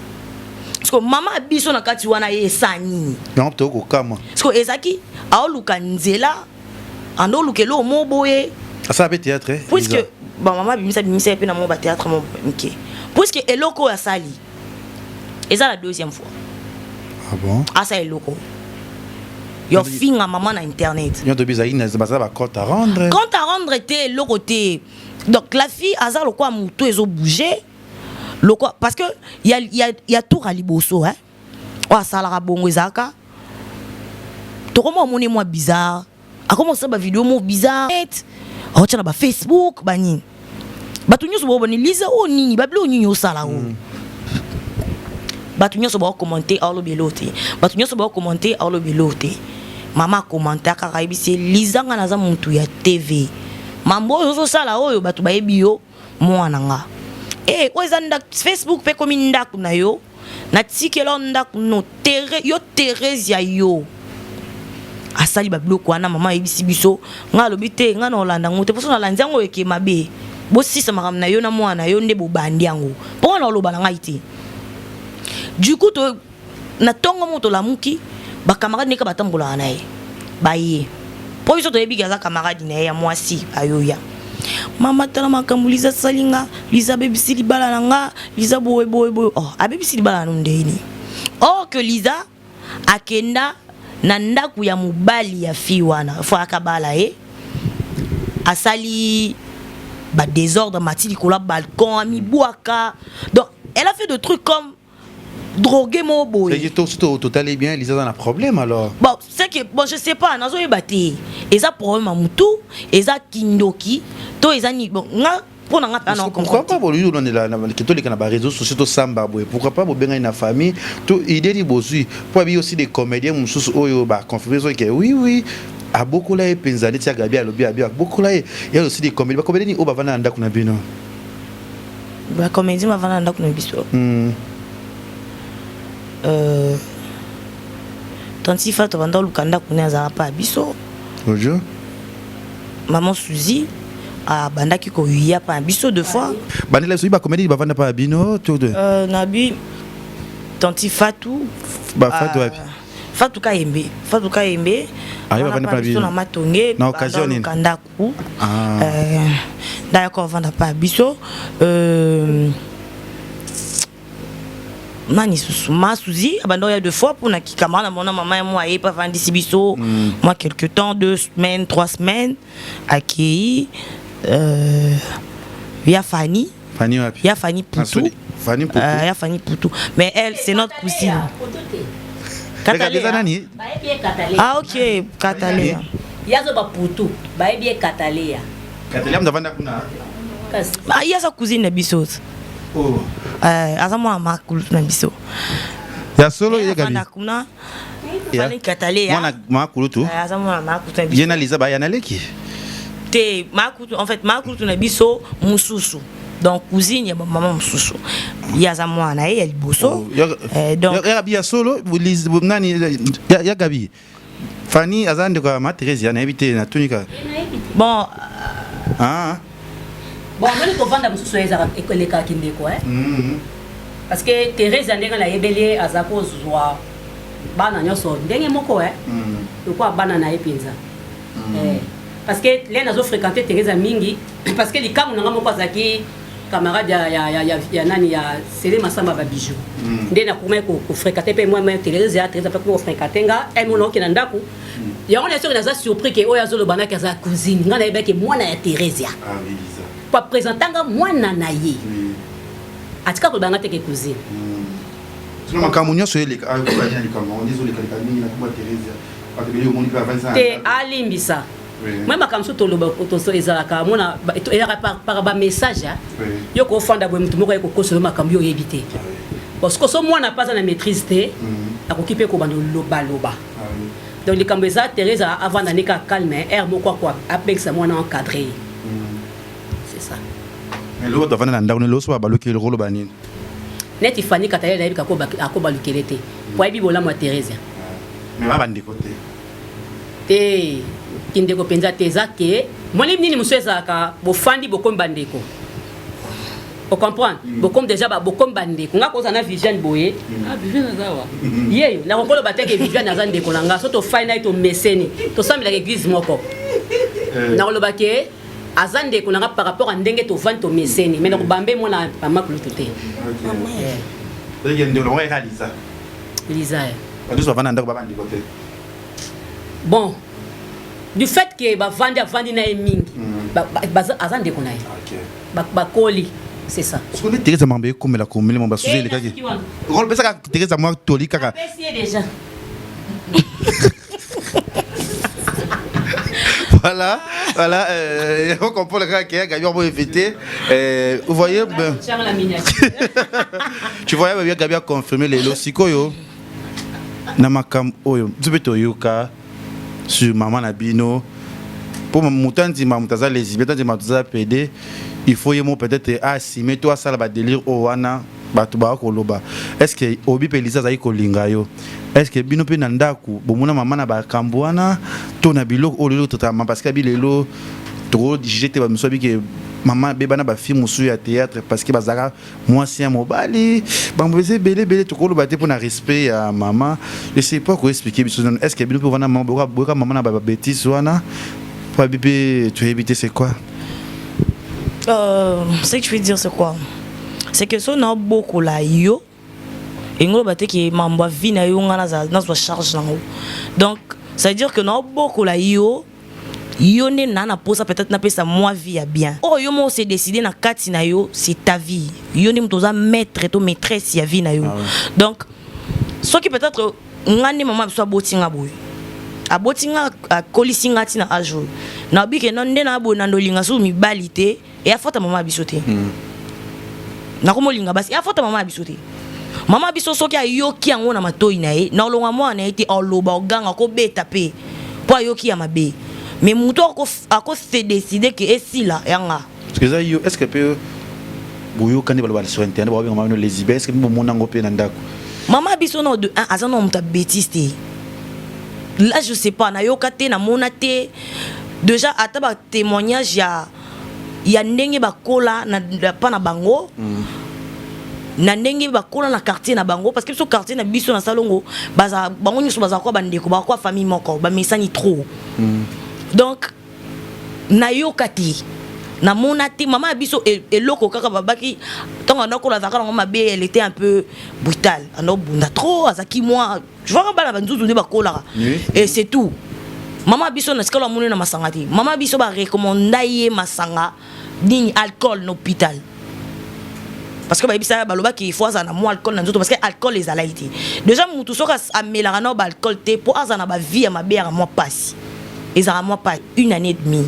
Parce que mama biso na kati wana, ye esa nini? Yango tokokamwa. Parce que ezalaki aoluka nzela, ando oluka eloko mo boye. Asala mpe théâtre. Puisque bamama bimisa bimisa ye mpe na mo bathéâtre mo mike, puisque eloko oyo asali eza la deuxième fois. Ah bon? Asala eloko yo finga mama na internet. Nyonso bizalaki baza bacompte à rendre. Compte à rendre te, eloko te. Donc la fille aza lokwa motu ezobouge lokwa, parce que ya tour ya liboso, hein, oyo asalaka bongo ezalaka tokoma omoni mwa bizarre, akoma kosala bavideo mo bizarre, aotya na bafacebook banini, bato nyonso baobani Liza oyo nini, babilo nini osala oyo. Bato nyonso baokommente, aoloba eloko te. Bato nyonso baokommente, aoloba eloko te. Mama akomanta kaka, ayebisi ye Liza: nga naza motu ya TV, mambo oyo ozosala oyo bato bayebi yo, mwana nga e oyo eza ndako, Facebook mpe ekomi ndako na yo, natikela ndako no tere yo Theresia. Yo asali babiloko wana, mama ayebisi biso, ngai alobi te, ngai na olanda yango te, mposo nalandi yango eke mabe. Bosisa makambo na yo na mwana na yo nde bobandi yango, mpo nga na oloba na ngai te. Du coup to na ntongo moko tolamuki, bacamarade ndeka batambolaka na ye baye, mpo biso toyebi aza camarade na ye ya mwasi. Ayoya: "Mama, tala makambo Liza asali nga. Liza abebisi libala na nga. Liza boye boye boye." Oh, abebisi libala na ndeni? Or que Liza akenda na ndako ya mobali ya fille wana, fo akabala ye. Asali ba désordre, mati likolo ya balcon, amibwaka. Donc elle a fait de trucs comme drogué moko boye. Totali bien, Lisa aza na problème alors. Bon, c'est que bon, je sais pas, nazoyeba te eza problème ya mutu, eza kindoki to eza nini. Bon, nga, mpo na nga mpe na Pourquoi pas boluyi olandela toleka na baréseaux sociaux, tosamba boye? Pourquoi pas bobengani na famille to idée bozwi mpo abi aussi des comédiens mosusu oyo baconfirme soki ke oui, abokola ye mpenza, neti ya Gabi alobi abi abokola ye. Ya aussi des comédiens, bacomédien nini oyo bavanda na ndako na bino? Bacomédien bavanda na ndako na biso? Tanti Fato banda oluka ndako ne, azalaka mpa ya biso. Bonjour. Maman Suzy abandaki koya mpa ya biso deux fois. Bandela soki bacomédien bavanda mpa ya bino to de? Nabi tanti Fatu. Bafatu wapi? Fatu Kayembe, Fatu Kayembe. Ah, ye bavanda mpa na biso bino. Na Matonge. Na occasion nini? Oluka ndako. Ah. Ndayaka ovanda mpa ya biso. Nani susu? Ma Suzy abanda oya deux fois mpona kikamara na mona mama ya mo aye mpe avandisi biso mwa quelque temps, 2 semaines, 3 semaines, akei. Ya Fani. Fani wapi? Ya Fani Putu. Fani Putu. Ya Fani Putu, mais elle, c'est notre cousine. Gabi eza nani? Bayebi ye Kataleya. Ah ok, Kataleya. Ye azoba Putu, bayebi ye Kataleya. Kataleya mutu avanda kuna? Kasi Ah, ye aza cousine na biso. Oh. Aza mwana makulutu na biso. Ya solo ye Gabi? Avanda kuna. Fani Kataleya. Mwana makulutu? Aza mwana makulutu na biso. Ye na Liza baya na leki? Te, makulutu, en fait makulutu na biso mosusu, donc cousine ya bamama mosusu, ye aza mwana na ye ya liboso. Donc Ya Gabi, ya solo nani ya Gabi, Fani aza ndeko ya ma Thérésia? Nayebi te, natuni kaka. Bon. Ah. Bon, amoni kovanda mosusu ezalaka elekaka ndeko, parce que Thérèse, ndenge nayebeli ye, aza kozwa bana nyonso ndenge moko, lokola bana na ye mpenza. Parce que le nazofréquente Thérèse mingi parce que likambo na nga moko azalaki camarade ya nani, ya Sele Masamba Babijou. Nde nakomaki kofréquente mpe mwa Thérèse ya Thérèse mpe kofréquente nga mona okende na ndako yango na soki naza surpris ke oyo azoloba naki aza cousine. Nga nayebaki mwana ya Thérèse Ah oui, Lisa. Po apresentanga mwana na ye, atika koloba nga teke cousine. Sino makambo nyonso eleka na likambo yango nde ezolekaleka mingi na komba Thérésia, bato ebele omoni mpe avandisa na Te, ndako. Alimbisa. Mwa makambo mosusu toloba ezalaka mona ezalaka par bamessage. Yo kofanda boye, motu moko aye kokosela yo makambo yo oyebi te. Parce que so mwana mpe aza na maîtrise te, akoki mpe kobanda olobaloba. Donc likambo eza, Thérèse avanda ne kaka calme, aire moko ako abengisa mwana, encadre ye, c'est ça. Mais lelo bato bavanda na ndako, lelo so babaluki koloba nini? Neti Fani Katale, nayebi akobalukele te po ayebi bolamu ya Thérèse. Mais ba bandeko te? Te, kindeko mpenza te. Eza ke moni nini mosusu ezalaka, bofandi, bokomi bandeko, ocomprendre? Bokomi déjà bokomi bandeko. Nga kozala na Viviane boye. Ah, Viviane aza awa, yeyo nakokoloba te ke Viviane aza ndeko na nga. So tofai na ye, tomeseni, tosambelaka église moko, nakoloba ke aza ndeko na nga par rapport a ndenge tovandi, tomeseni, mais nakobambe mwana mama kulutu te. Ndeko nango eka Liza? Liza, eh. Bato nyonso bavanda na ndako ba bandeko te? Bon, du fait ke bavandi, avandi na ye mingi, aza ndeko na ye. Bakoli, c'est ça. Soki nde Thérèse, makambo ekomela komela mo basusu Eh, elekaki. nasuki wana. Role pesaka Thérèse mwa toli kaka. Apesi ye déjà. Voilà, on comprend le gars qui a Gabi, on va éviter. Vous voyez, ben, Tiens la miniature. Tu voyais, ben, Gabi a confirmé les sikoyo. Na makambo oyo, biso mpe toyoka sur mama na bino, mpo moto andima moto aza lesbien to andima moto aza pédé, il faut ye mo peut-être asime to asala badélire oyo wana bato baya koloba. Est ce que obi mpe Lisa azali kolinga yo? Est ce que bino mpe na ndako bomona mama na bakambo wana to na biloko oyo lelo totama? Parce que abi lelo tokojuge te, bamisu abike mama beba na bafilme mosusu ya théâtre parce que bazalaka mwasi ya mobali, bango eza ebele ebele, tokoloba te mpona respect ya mama. Je sais pas koexpliquer biso nano, est ce que bino mpe wana boyoka mama na babétise wana? Po abi mpe toyebi te, c'est quoi? Ce que je veux dire, c'est quoi? C'est que so nabokola yo, elingi oloba te ke mambo ya vie na yo nga nazwa charge nango. Donc ça veut dire que naobokola yo. Yo nde na na posa peut-être napesa moi vie ya bien. Oyo yo moko se décider na kati na yo, c'est ta vie. Yo nde moto oza maître to maîtresse ya vie na yo. Donc soki peut-être nga nde mama biso aboti nga boye, aboti nga, akolisi nga ntina age oyo, nayebi ke no nde na boye na ndolinga susu mibali te, eya fota mama ya biso te. Nakomolinga basi, eya fota mama ya biso te. Mama biso soki ayoki yango na matoi na ye, na olonga mwana na ye te, oloba, oganga, kobeta mpe mpo ayoki ya mabe. Mais moto ako se décider ke esila yanga. Parce que eza yo, est ce que mpe boyokani baloba sur internet, babenga mama lesbienne, est ce que bomona yango mpe na ndako? Mama biso no de un aza no moto ya bêtise te. Là je sais pas, nayoka te, namona te. Déjà ata batémoignage ya ndenge bakola na pa na bango, na ndenge bakola na quartier na bango, parce que biso quartier na biso na Salongo, baza bango nyonso bazala kwa bandeko, baza kwa famille moko, bamesani trop. Donc nayoka te, namona te. Mama ya biso, eloko kaka babaki ntango andakola, azalaka nango mabe, elle était un peu brutale, andobunda trop, azalaki mwa, tu vois, bana banzuzu nde bakolaka. Et c'est tout. Mama biso na sikalo amoni na masanga te. Mama biso barekomanda ye masanga nini, alcool na hôpital, parce que bayebisa, balobaki il faut azala na mwa alcool na nzoto, parce que alcool ezalaki te. Déjà mutu soki amelaka nao baalcool te, mpo azala na bavie ya mabe, yaka mwa pasi, ezalaka mwa pasi. Une année et demie,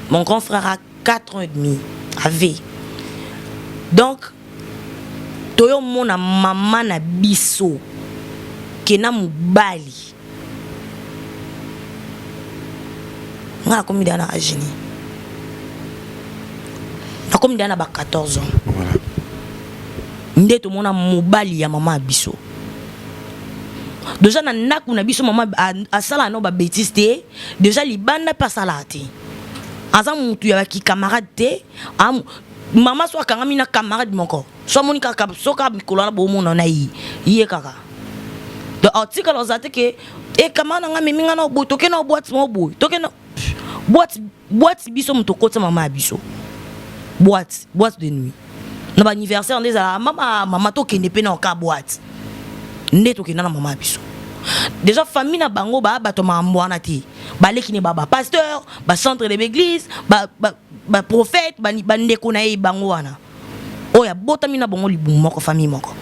mon grand frère a 4 ans et demi avait. Donc toyomona mama na biso ke na mobali. Nga nakomi deya na age nini? Nakomi deya na ba 14 ans. Nde tomona mobali ya mama ya biso déjà na ndako na biso. Mama asalaka no babêtises te. Déjà libanda mpe asalaka te, aza mutu ya baki camarade te. Mama so akangami na camarade moko, so amoni kaka, soki mikolo wana bomona na ye, ye kaka. Donc atikala ozala te ke e camarade na nga memi nga na boye, toke na boîte moko boye, toke na boîte. Boîte biso moto okotisa mama ya biso boîte, boîte de nuit na baanniversaire nde ezalaka mama, mama tokende mpe na oka boîte, nde tokenda na mama ya biso. Déjà famille na bango baa bato makambo wana te. Baleki ne ba bapasteur, bacentre de l'église, baprophète, bandeko na ye bango wana oyo abotami na bango libumu moko, famille moko.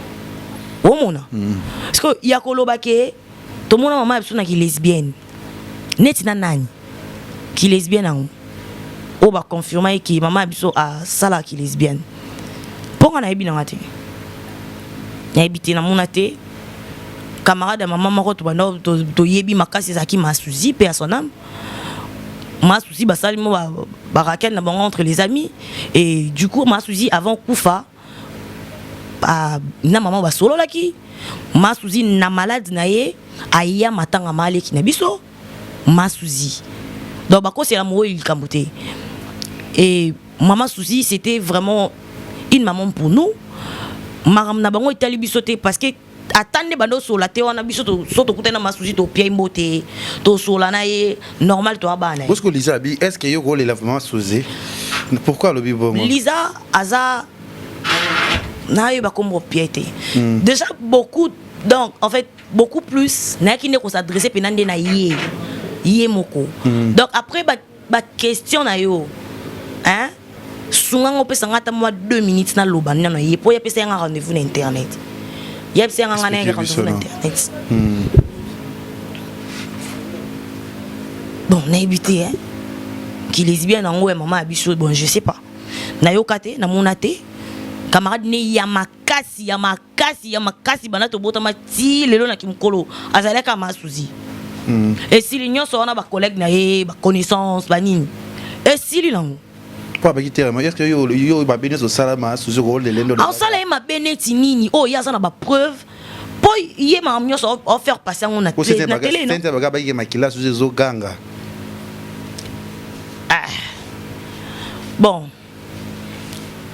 Omona, parce que ya koloba ke tomona mama ya biso na kilesbienne neti na nani, kilesbienne yango oyo baconfirma ye ke mama ya biso asalaka kilesbienne, mpo nga nayebi nanga te, nayebi te, namona te. Camarade ya mama moko tobanda toyebi makasi ezalaki Masuzi, mpe ya son âme Masuzi, basali mo barakele na bango entre les amis. Et du coup Masuzi avant kufa na mama basololaki. Masuzi na malade na ye aya matanga maleki na biso Masuzi. Donc bakosela moyo likambo te. Et mama Suzi, c'était vraiment une maman pour nous. Makambo na bango etali biso te, parce que ata nde bando osola te wana, biso so tokutani na Masuzi, topia mbote, tosola na ye normal, toya bana. Bosco, Lisa abi, est ce que yo kolela vraiment Suzi? Pourquoi alobi bongo? Lisa aza nayeba kombo pie te. Déjà beaucoup, donc en fait beaucoup plus nayaki nde kos'adresse mpena nde na ye, ye moko. Donc après baquestion na yo, hein, sunga opesanga ata mwa 2 minutes, naloba nano ye mpo ye apesa yanga rendez-vous na internet, yebisa yanga nga nayaka rendez-vous na internet. Bon, nayebi te, hein, kilesbienne yango ya mama ya biso, bon, je sais pas, nayoka te, namona te. Camarade ne ya makasi, ya makasi, ya makasi, banda tobotama ti lelo na kimokolo, azalaki Masuzi. Esili nyonso wana, bacollègue na ye, baconnaissance, banini, esili nango. Po abaki te, est ce que yo, yo mabe nyonso osala Masuzi, koolele ndo? Aosala ye mabe neti nini oyo ye aza na bapreuve mpo ye makambo nyonso ofaire passer yango na télé? Sente baka bakike makila Suzi ezoganga. Ah. Bon,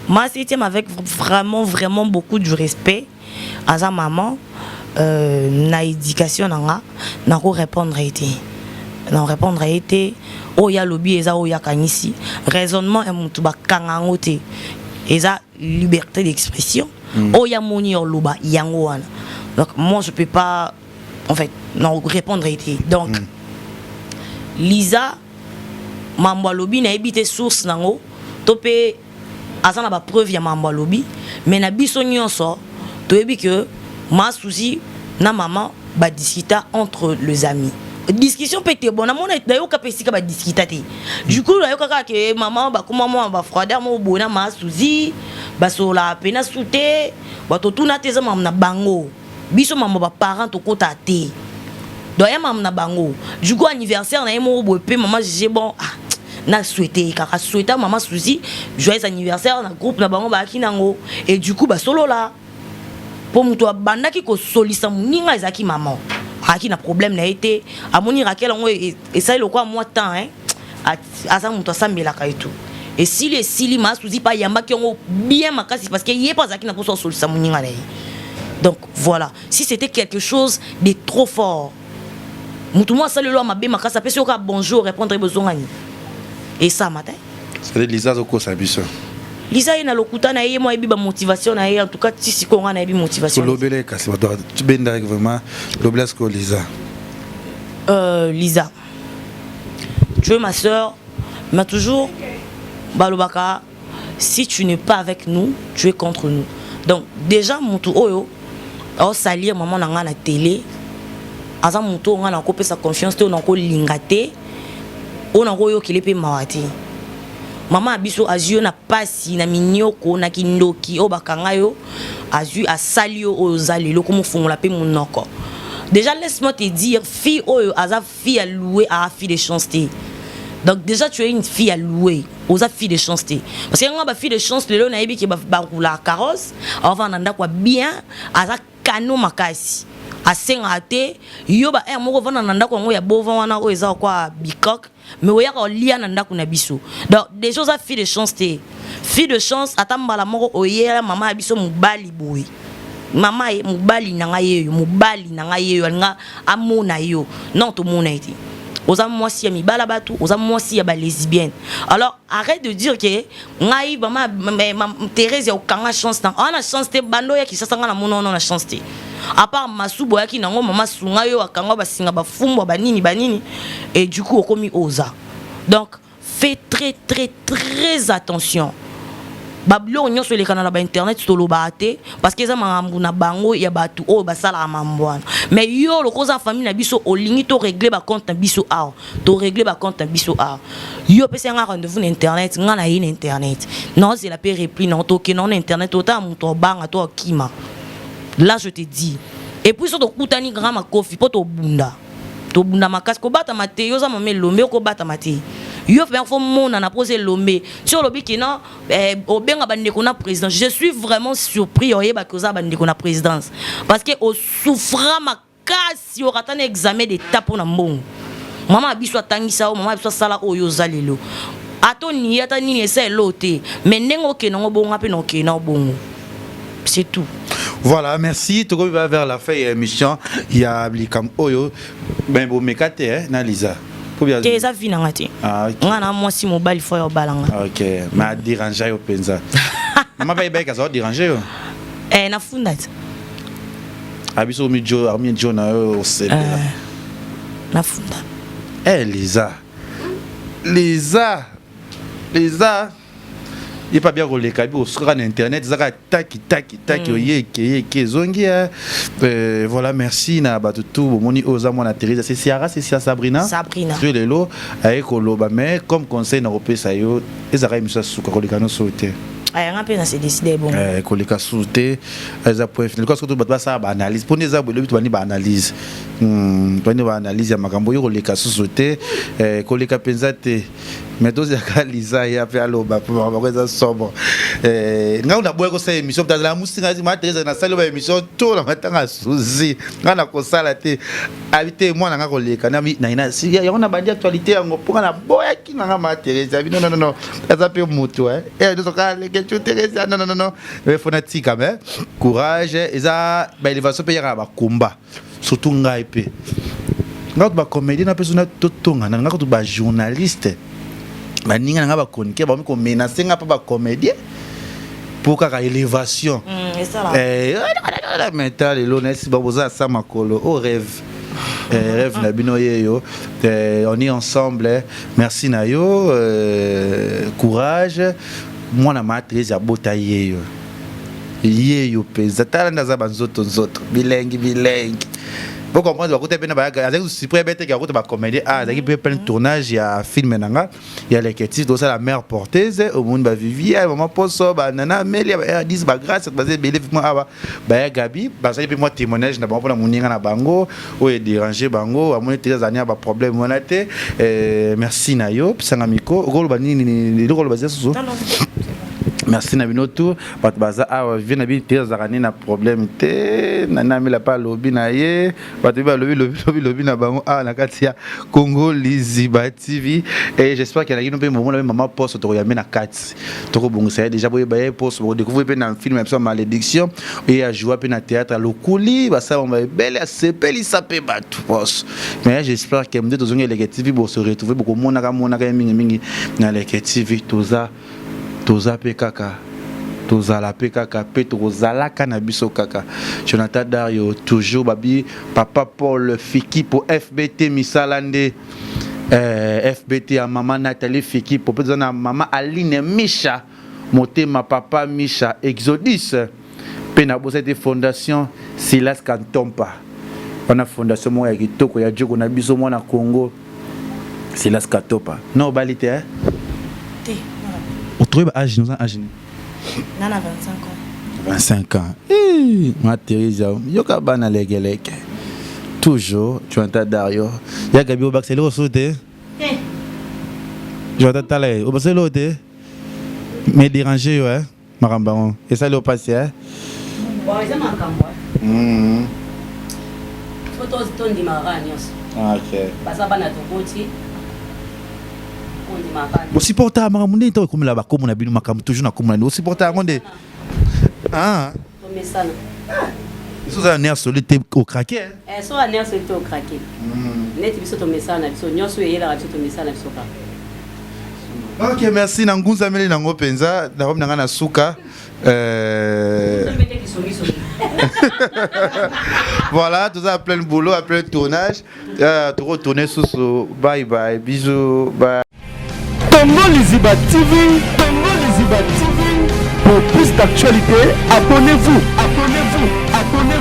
ma septième, avec vraiment vraiment beaucoup du respect aza maman na éducation na nga, nako répondre ye te, na répondre ye te. Oyo alobi eza oyo akanisi, raisonnement ya motu bakanga yango te, eza liberté d'expression. Oyo amoni oloba yango wana. Donc moi je peux pas en fait non répondre ye te. Donc. Lisa mambo alobi nayebi te source nango to mpe aza na bapreuve ya mambo alobi, mais na biso nyonso toyebi ke ma Suzi na mama badiscuta entre les amis. Discussion mpe te, bon, namona nayoka mpe esika badiscuta te. Du coup nayoka kaka ke mama bakoma mwa bafroideur moko boye na ma Suzi, basololaka pena su te. Bato tuna te, eza mambo na bango. Biso mambo baparent tokota te, donc ya mambo na bango. Du coup anniversaire na ye moko boye mpe mama juge bon, ah, na souhaité kaka, souhaita mama Suzi joyeux anniversaire na groupe na bango bayaki nango. Et du coup basolola mpo moto abandaki kosolisa moninga ezalaki mama, ayaki na problème na ye te. Amoni Rakel yango esali lokola mwa temps, hein? Aza moto asambelaka et tout, esili esili. Ma Suzi mpe ayambaki yango bien makasi parce que ye mpe azalaki na mposa asolisa moninga na ye. Donc voilà, si c'était quelque chose de trop fort, motu moko asali elo mabe makasi, apesi yo kaka bonjour, répondre bozongani, esama te. C'est Lisa azokosa biso. Lisa ye na lokuta na ye, ye mo ayebi bamotivation na ye. En tout cas ti sikoyo ngai nayebi motivation. Tolobele kasi bato tobendaki vraiment, lobela sikoyo Lisa. Lisa, tu es ma sœur, mais toujours balobaka, si tu n'es pas avec nous, tu es contre nous. Donc déjà motu oyo aosalir mama na ngai na télé aza motu oyo ngai nakopesa confiance te, oyo nakolinga te, oyo nakoyokele mpe mawa te. Mama ya biso azwi yo na pasi, na minyoko, na kindoki oyo bakanga yo, azwi asali yo oyo oza lelo komofungola mpe monoko. Déjà, laisse-moi te dire, fille oyo aza fille à louer, aa fille de chance te. Donc déjà tu es une fille à louer, oza fille de chance te, parce que nga bafille de chance lelo nayebi ke baroulaka carrosse, aovanda na ndako ya bien, aza kano makasi, asengaka te. Yo ba aire moko ovanda na ndako yango ya bovan wana oyo eza kwa bikok, mais oyaka olia na ndako na biso. Donc déjà oza fille de chance te. Fille de chance, ata mbala moko oyela mama ya biso mobali boye, mama ye mobali na ngai yeyo, mobali na ngai yeyo, alinga amona yo. Non, tomona ye te. Oza mwasi ya mibala bato, oza mwasi ya balesbienne. Alors arrête de dire que ngai mama Thérèse ya okanga chance na wana chance te. Bando oyaki sasa ngai namona wana na chance te, à part masubu oyaki nango, mama sunga yo, akanga basinga, bafumbwa, banini banini, et du coup okomi oza. Donc fais très très très attention. Babiloko nyonso elekana na bainternet tolobaka te parce que eza makambo na bango ya bato oyo basalaka mambo wana. Mais yo loko oza famille na biso, olingi torégler bacompte na biso awa, torégler bacompte na biso awa. Yo opesi nga rendez-vous na internet, nga na ye na internet, naozela mpe repli na tokende na internet, otala moto obanga to okima. Là je te dis, et puis so tokutani grand makofi mpo tobunda, tobunda makasi. Kobatama te, yo oza mama elombe, okobatama te. Yo mpe fo monana mpo oza elombe. Si olobi kina eh, obenga bandeko na présidence, je suis vraiment surpris oyebaki oza bandeko na présidence, parce que osouffra makasi, okata na examen d'état mpo na mbongo. Mama ya biso atangisa yo, mama ya biso asala oyo oza lelo. Ata onie ata nini, esa elo te, mais ndenge okende yango bongo, mpe na okende na bongo, c'est tout. Voilà, merci. Tokomi va vers la fin ya émission ya likambo oyo. Ben bomeka te, hein, na Lisa. Te, eza vie nanga te. Ah, ok. Nga na mwasi mobali fo ya obalanga. Ok, mais adéranger yo mpenza. Mama bayebaki aza odéranger yo. Eh, nafunda te. Abiso omi jo, ami jo na yo osepela. Nafunda. Eh Lisa. Lisa. Lisa. Ye pa bia koleka bi osukaka na internet, ezaka taki taki taki, oye eke ye eke ezongi. Voilà, merci na bato tu bomoni oyo oza mwana Therese, c'est Ciara, c'est Sia Sabrina. Sabrina. So lelo aye koloba, mais comme conseil na kopesa yo, ezalaka émission ya suka, koleka nyonso te. Ayanga mpe na se décide bongo. Koleka susu te, eza point final. Kasi bato basala baanalyse mponi eza boye, lobi tobandi baanalyse, tobandi baanalyse ya makambo oyo. Koleka susu te, koleka mpenza te, mais tozalaka Liza ya mpe aloba mpo makambo eza somo. Ngai naboya kosala émission, tazala mosinga ma Therese, nasali ba émission to na matanga suzi, ngai nakosala te. Abi te, mwana nga koleka yango na bandi actualité yango mpo nga naboyaki nanga ma Therese. Abi non non non, aza mpe motu nyonso kaka leketu Therese, non non non, faut natika. Mais courage, eza baélévation mpe yaka na bakomba, surtout ngai mpe nga kutu bacomédien na mpe so totongana nga kutu bajournaliste, baninga na nga bachroniqueur bakomi komenacer nga mpe bacomédien mpo kaka élévation. Mais ta lelo nayesi boza asa makolo o rêve. Eh, rêve na bino yeyo. Eh, on est ensemble. Eh. Merci na yo. Euh, courage. Mwana ma Thérèse abota yeyo. Yeyo mpenza. Tala nde aza banzoto nzoto. Bilengi bilengi. Bo comprendre bakuta mpe na bayaka azalaki surpris bete ke akuta ba comédie ah azalaki mpe plein tournage ya film na nga ya leketi tosala mère porteuse omoni bavivia mama poso banana amelia ba r10 bagrace baza ebele vraiment awa baya gabi bazali mpe mwa témoignage na bango mpona moninga na bango oyo ederange bango amoni te azali na baproblème wana te eh, merci na yo pesanga miko okoloba nini eloko oloba eza susu merci na bino tout bato baza awa vie na bino te azalaka nini na problème te nani amela mpe alobi na ye bato balobi lobi lobi lobi na bango awa na kati ya Congo Liziba TV et j'espère que na mpe momona mpe mama poso tokoyambe na kati tokobongisa ye déjà boyeba ye poso bokodécouvrir mpe na film ya biso ya malédiction ye ajoua mpe na théâtre ya lokuli basala bango ebele asepelisa mpe bato poso mais j'espère que nde tozongi Eleke TV bose retrouver bokomonaka monaka ye mingimingi na Eleke TV toza toza mpe kaka tozala mpe kaka mpe tokozalaka na biso kaka jonathan dario toujours babi papa paul fikipo fbt misala nde eh, fbt ya mama nathalie fikipo mpe toza na mama aline misha motema papa misha exodus mpe nabosani te fondation silas kantompa wana fondation moko ya kitoko ya joko na biso mwana congo Silas Katopa. Non, obali te, hein? Te. Otroye ba âge, nous âge ni. Nana 25 ans. 25 ans. Eh, ma Theresa, yoka bana leke leke. Toujours, tu entends Dario. Ya Gabi obakisa eloko susu te? Te. Jonathan tala ye, obakisa eloko te? Mais déranger yo, hein? Makambo yango esali yo mpasi, hein? Bon, eza makambo. Faut tondimaka kaka nyonso. Ok. Baza bana toboti. Kondimaka. Bosupporta makambo ndenge ntango ekomela bakombo na bino makambo toujours na kombo na bino bosupporta yango nde ah Tomesana. biso oza na nerf solide te okrake Eh, so nerf solide te okrake. Neti biso tomesana na biso nyonso eyelaka biso tomesana na biso kaka. Ok merci na ngunzameli nango mpenza nakomi na ngai na suka voilà toza à plein boulot à plein tournage euh, tokotourne susu bye bye bisous bye Congo Liziba TV, Congo Liziba TV. Pour plus d'actualités, abonnez-vous, abonnez-vous, abonnez-vous.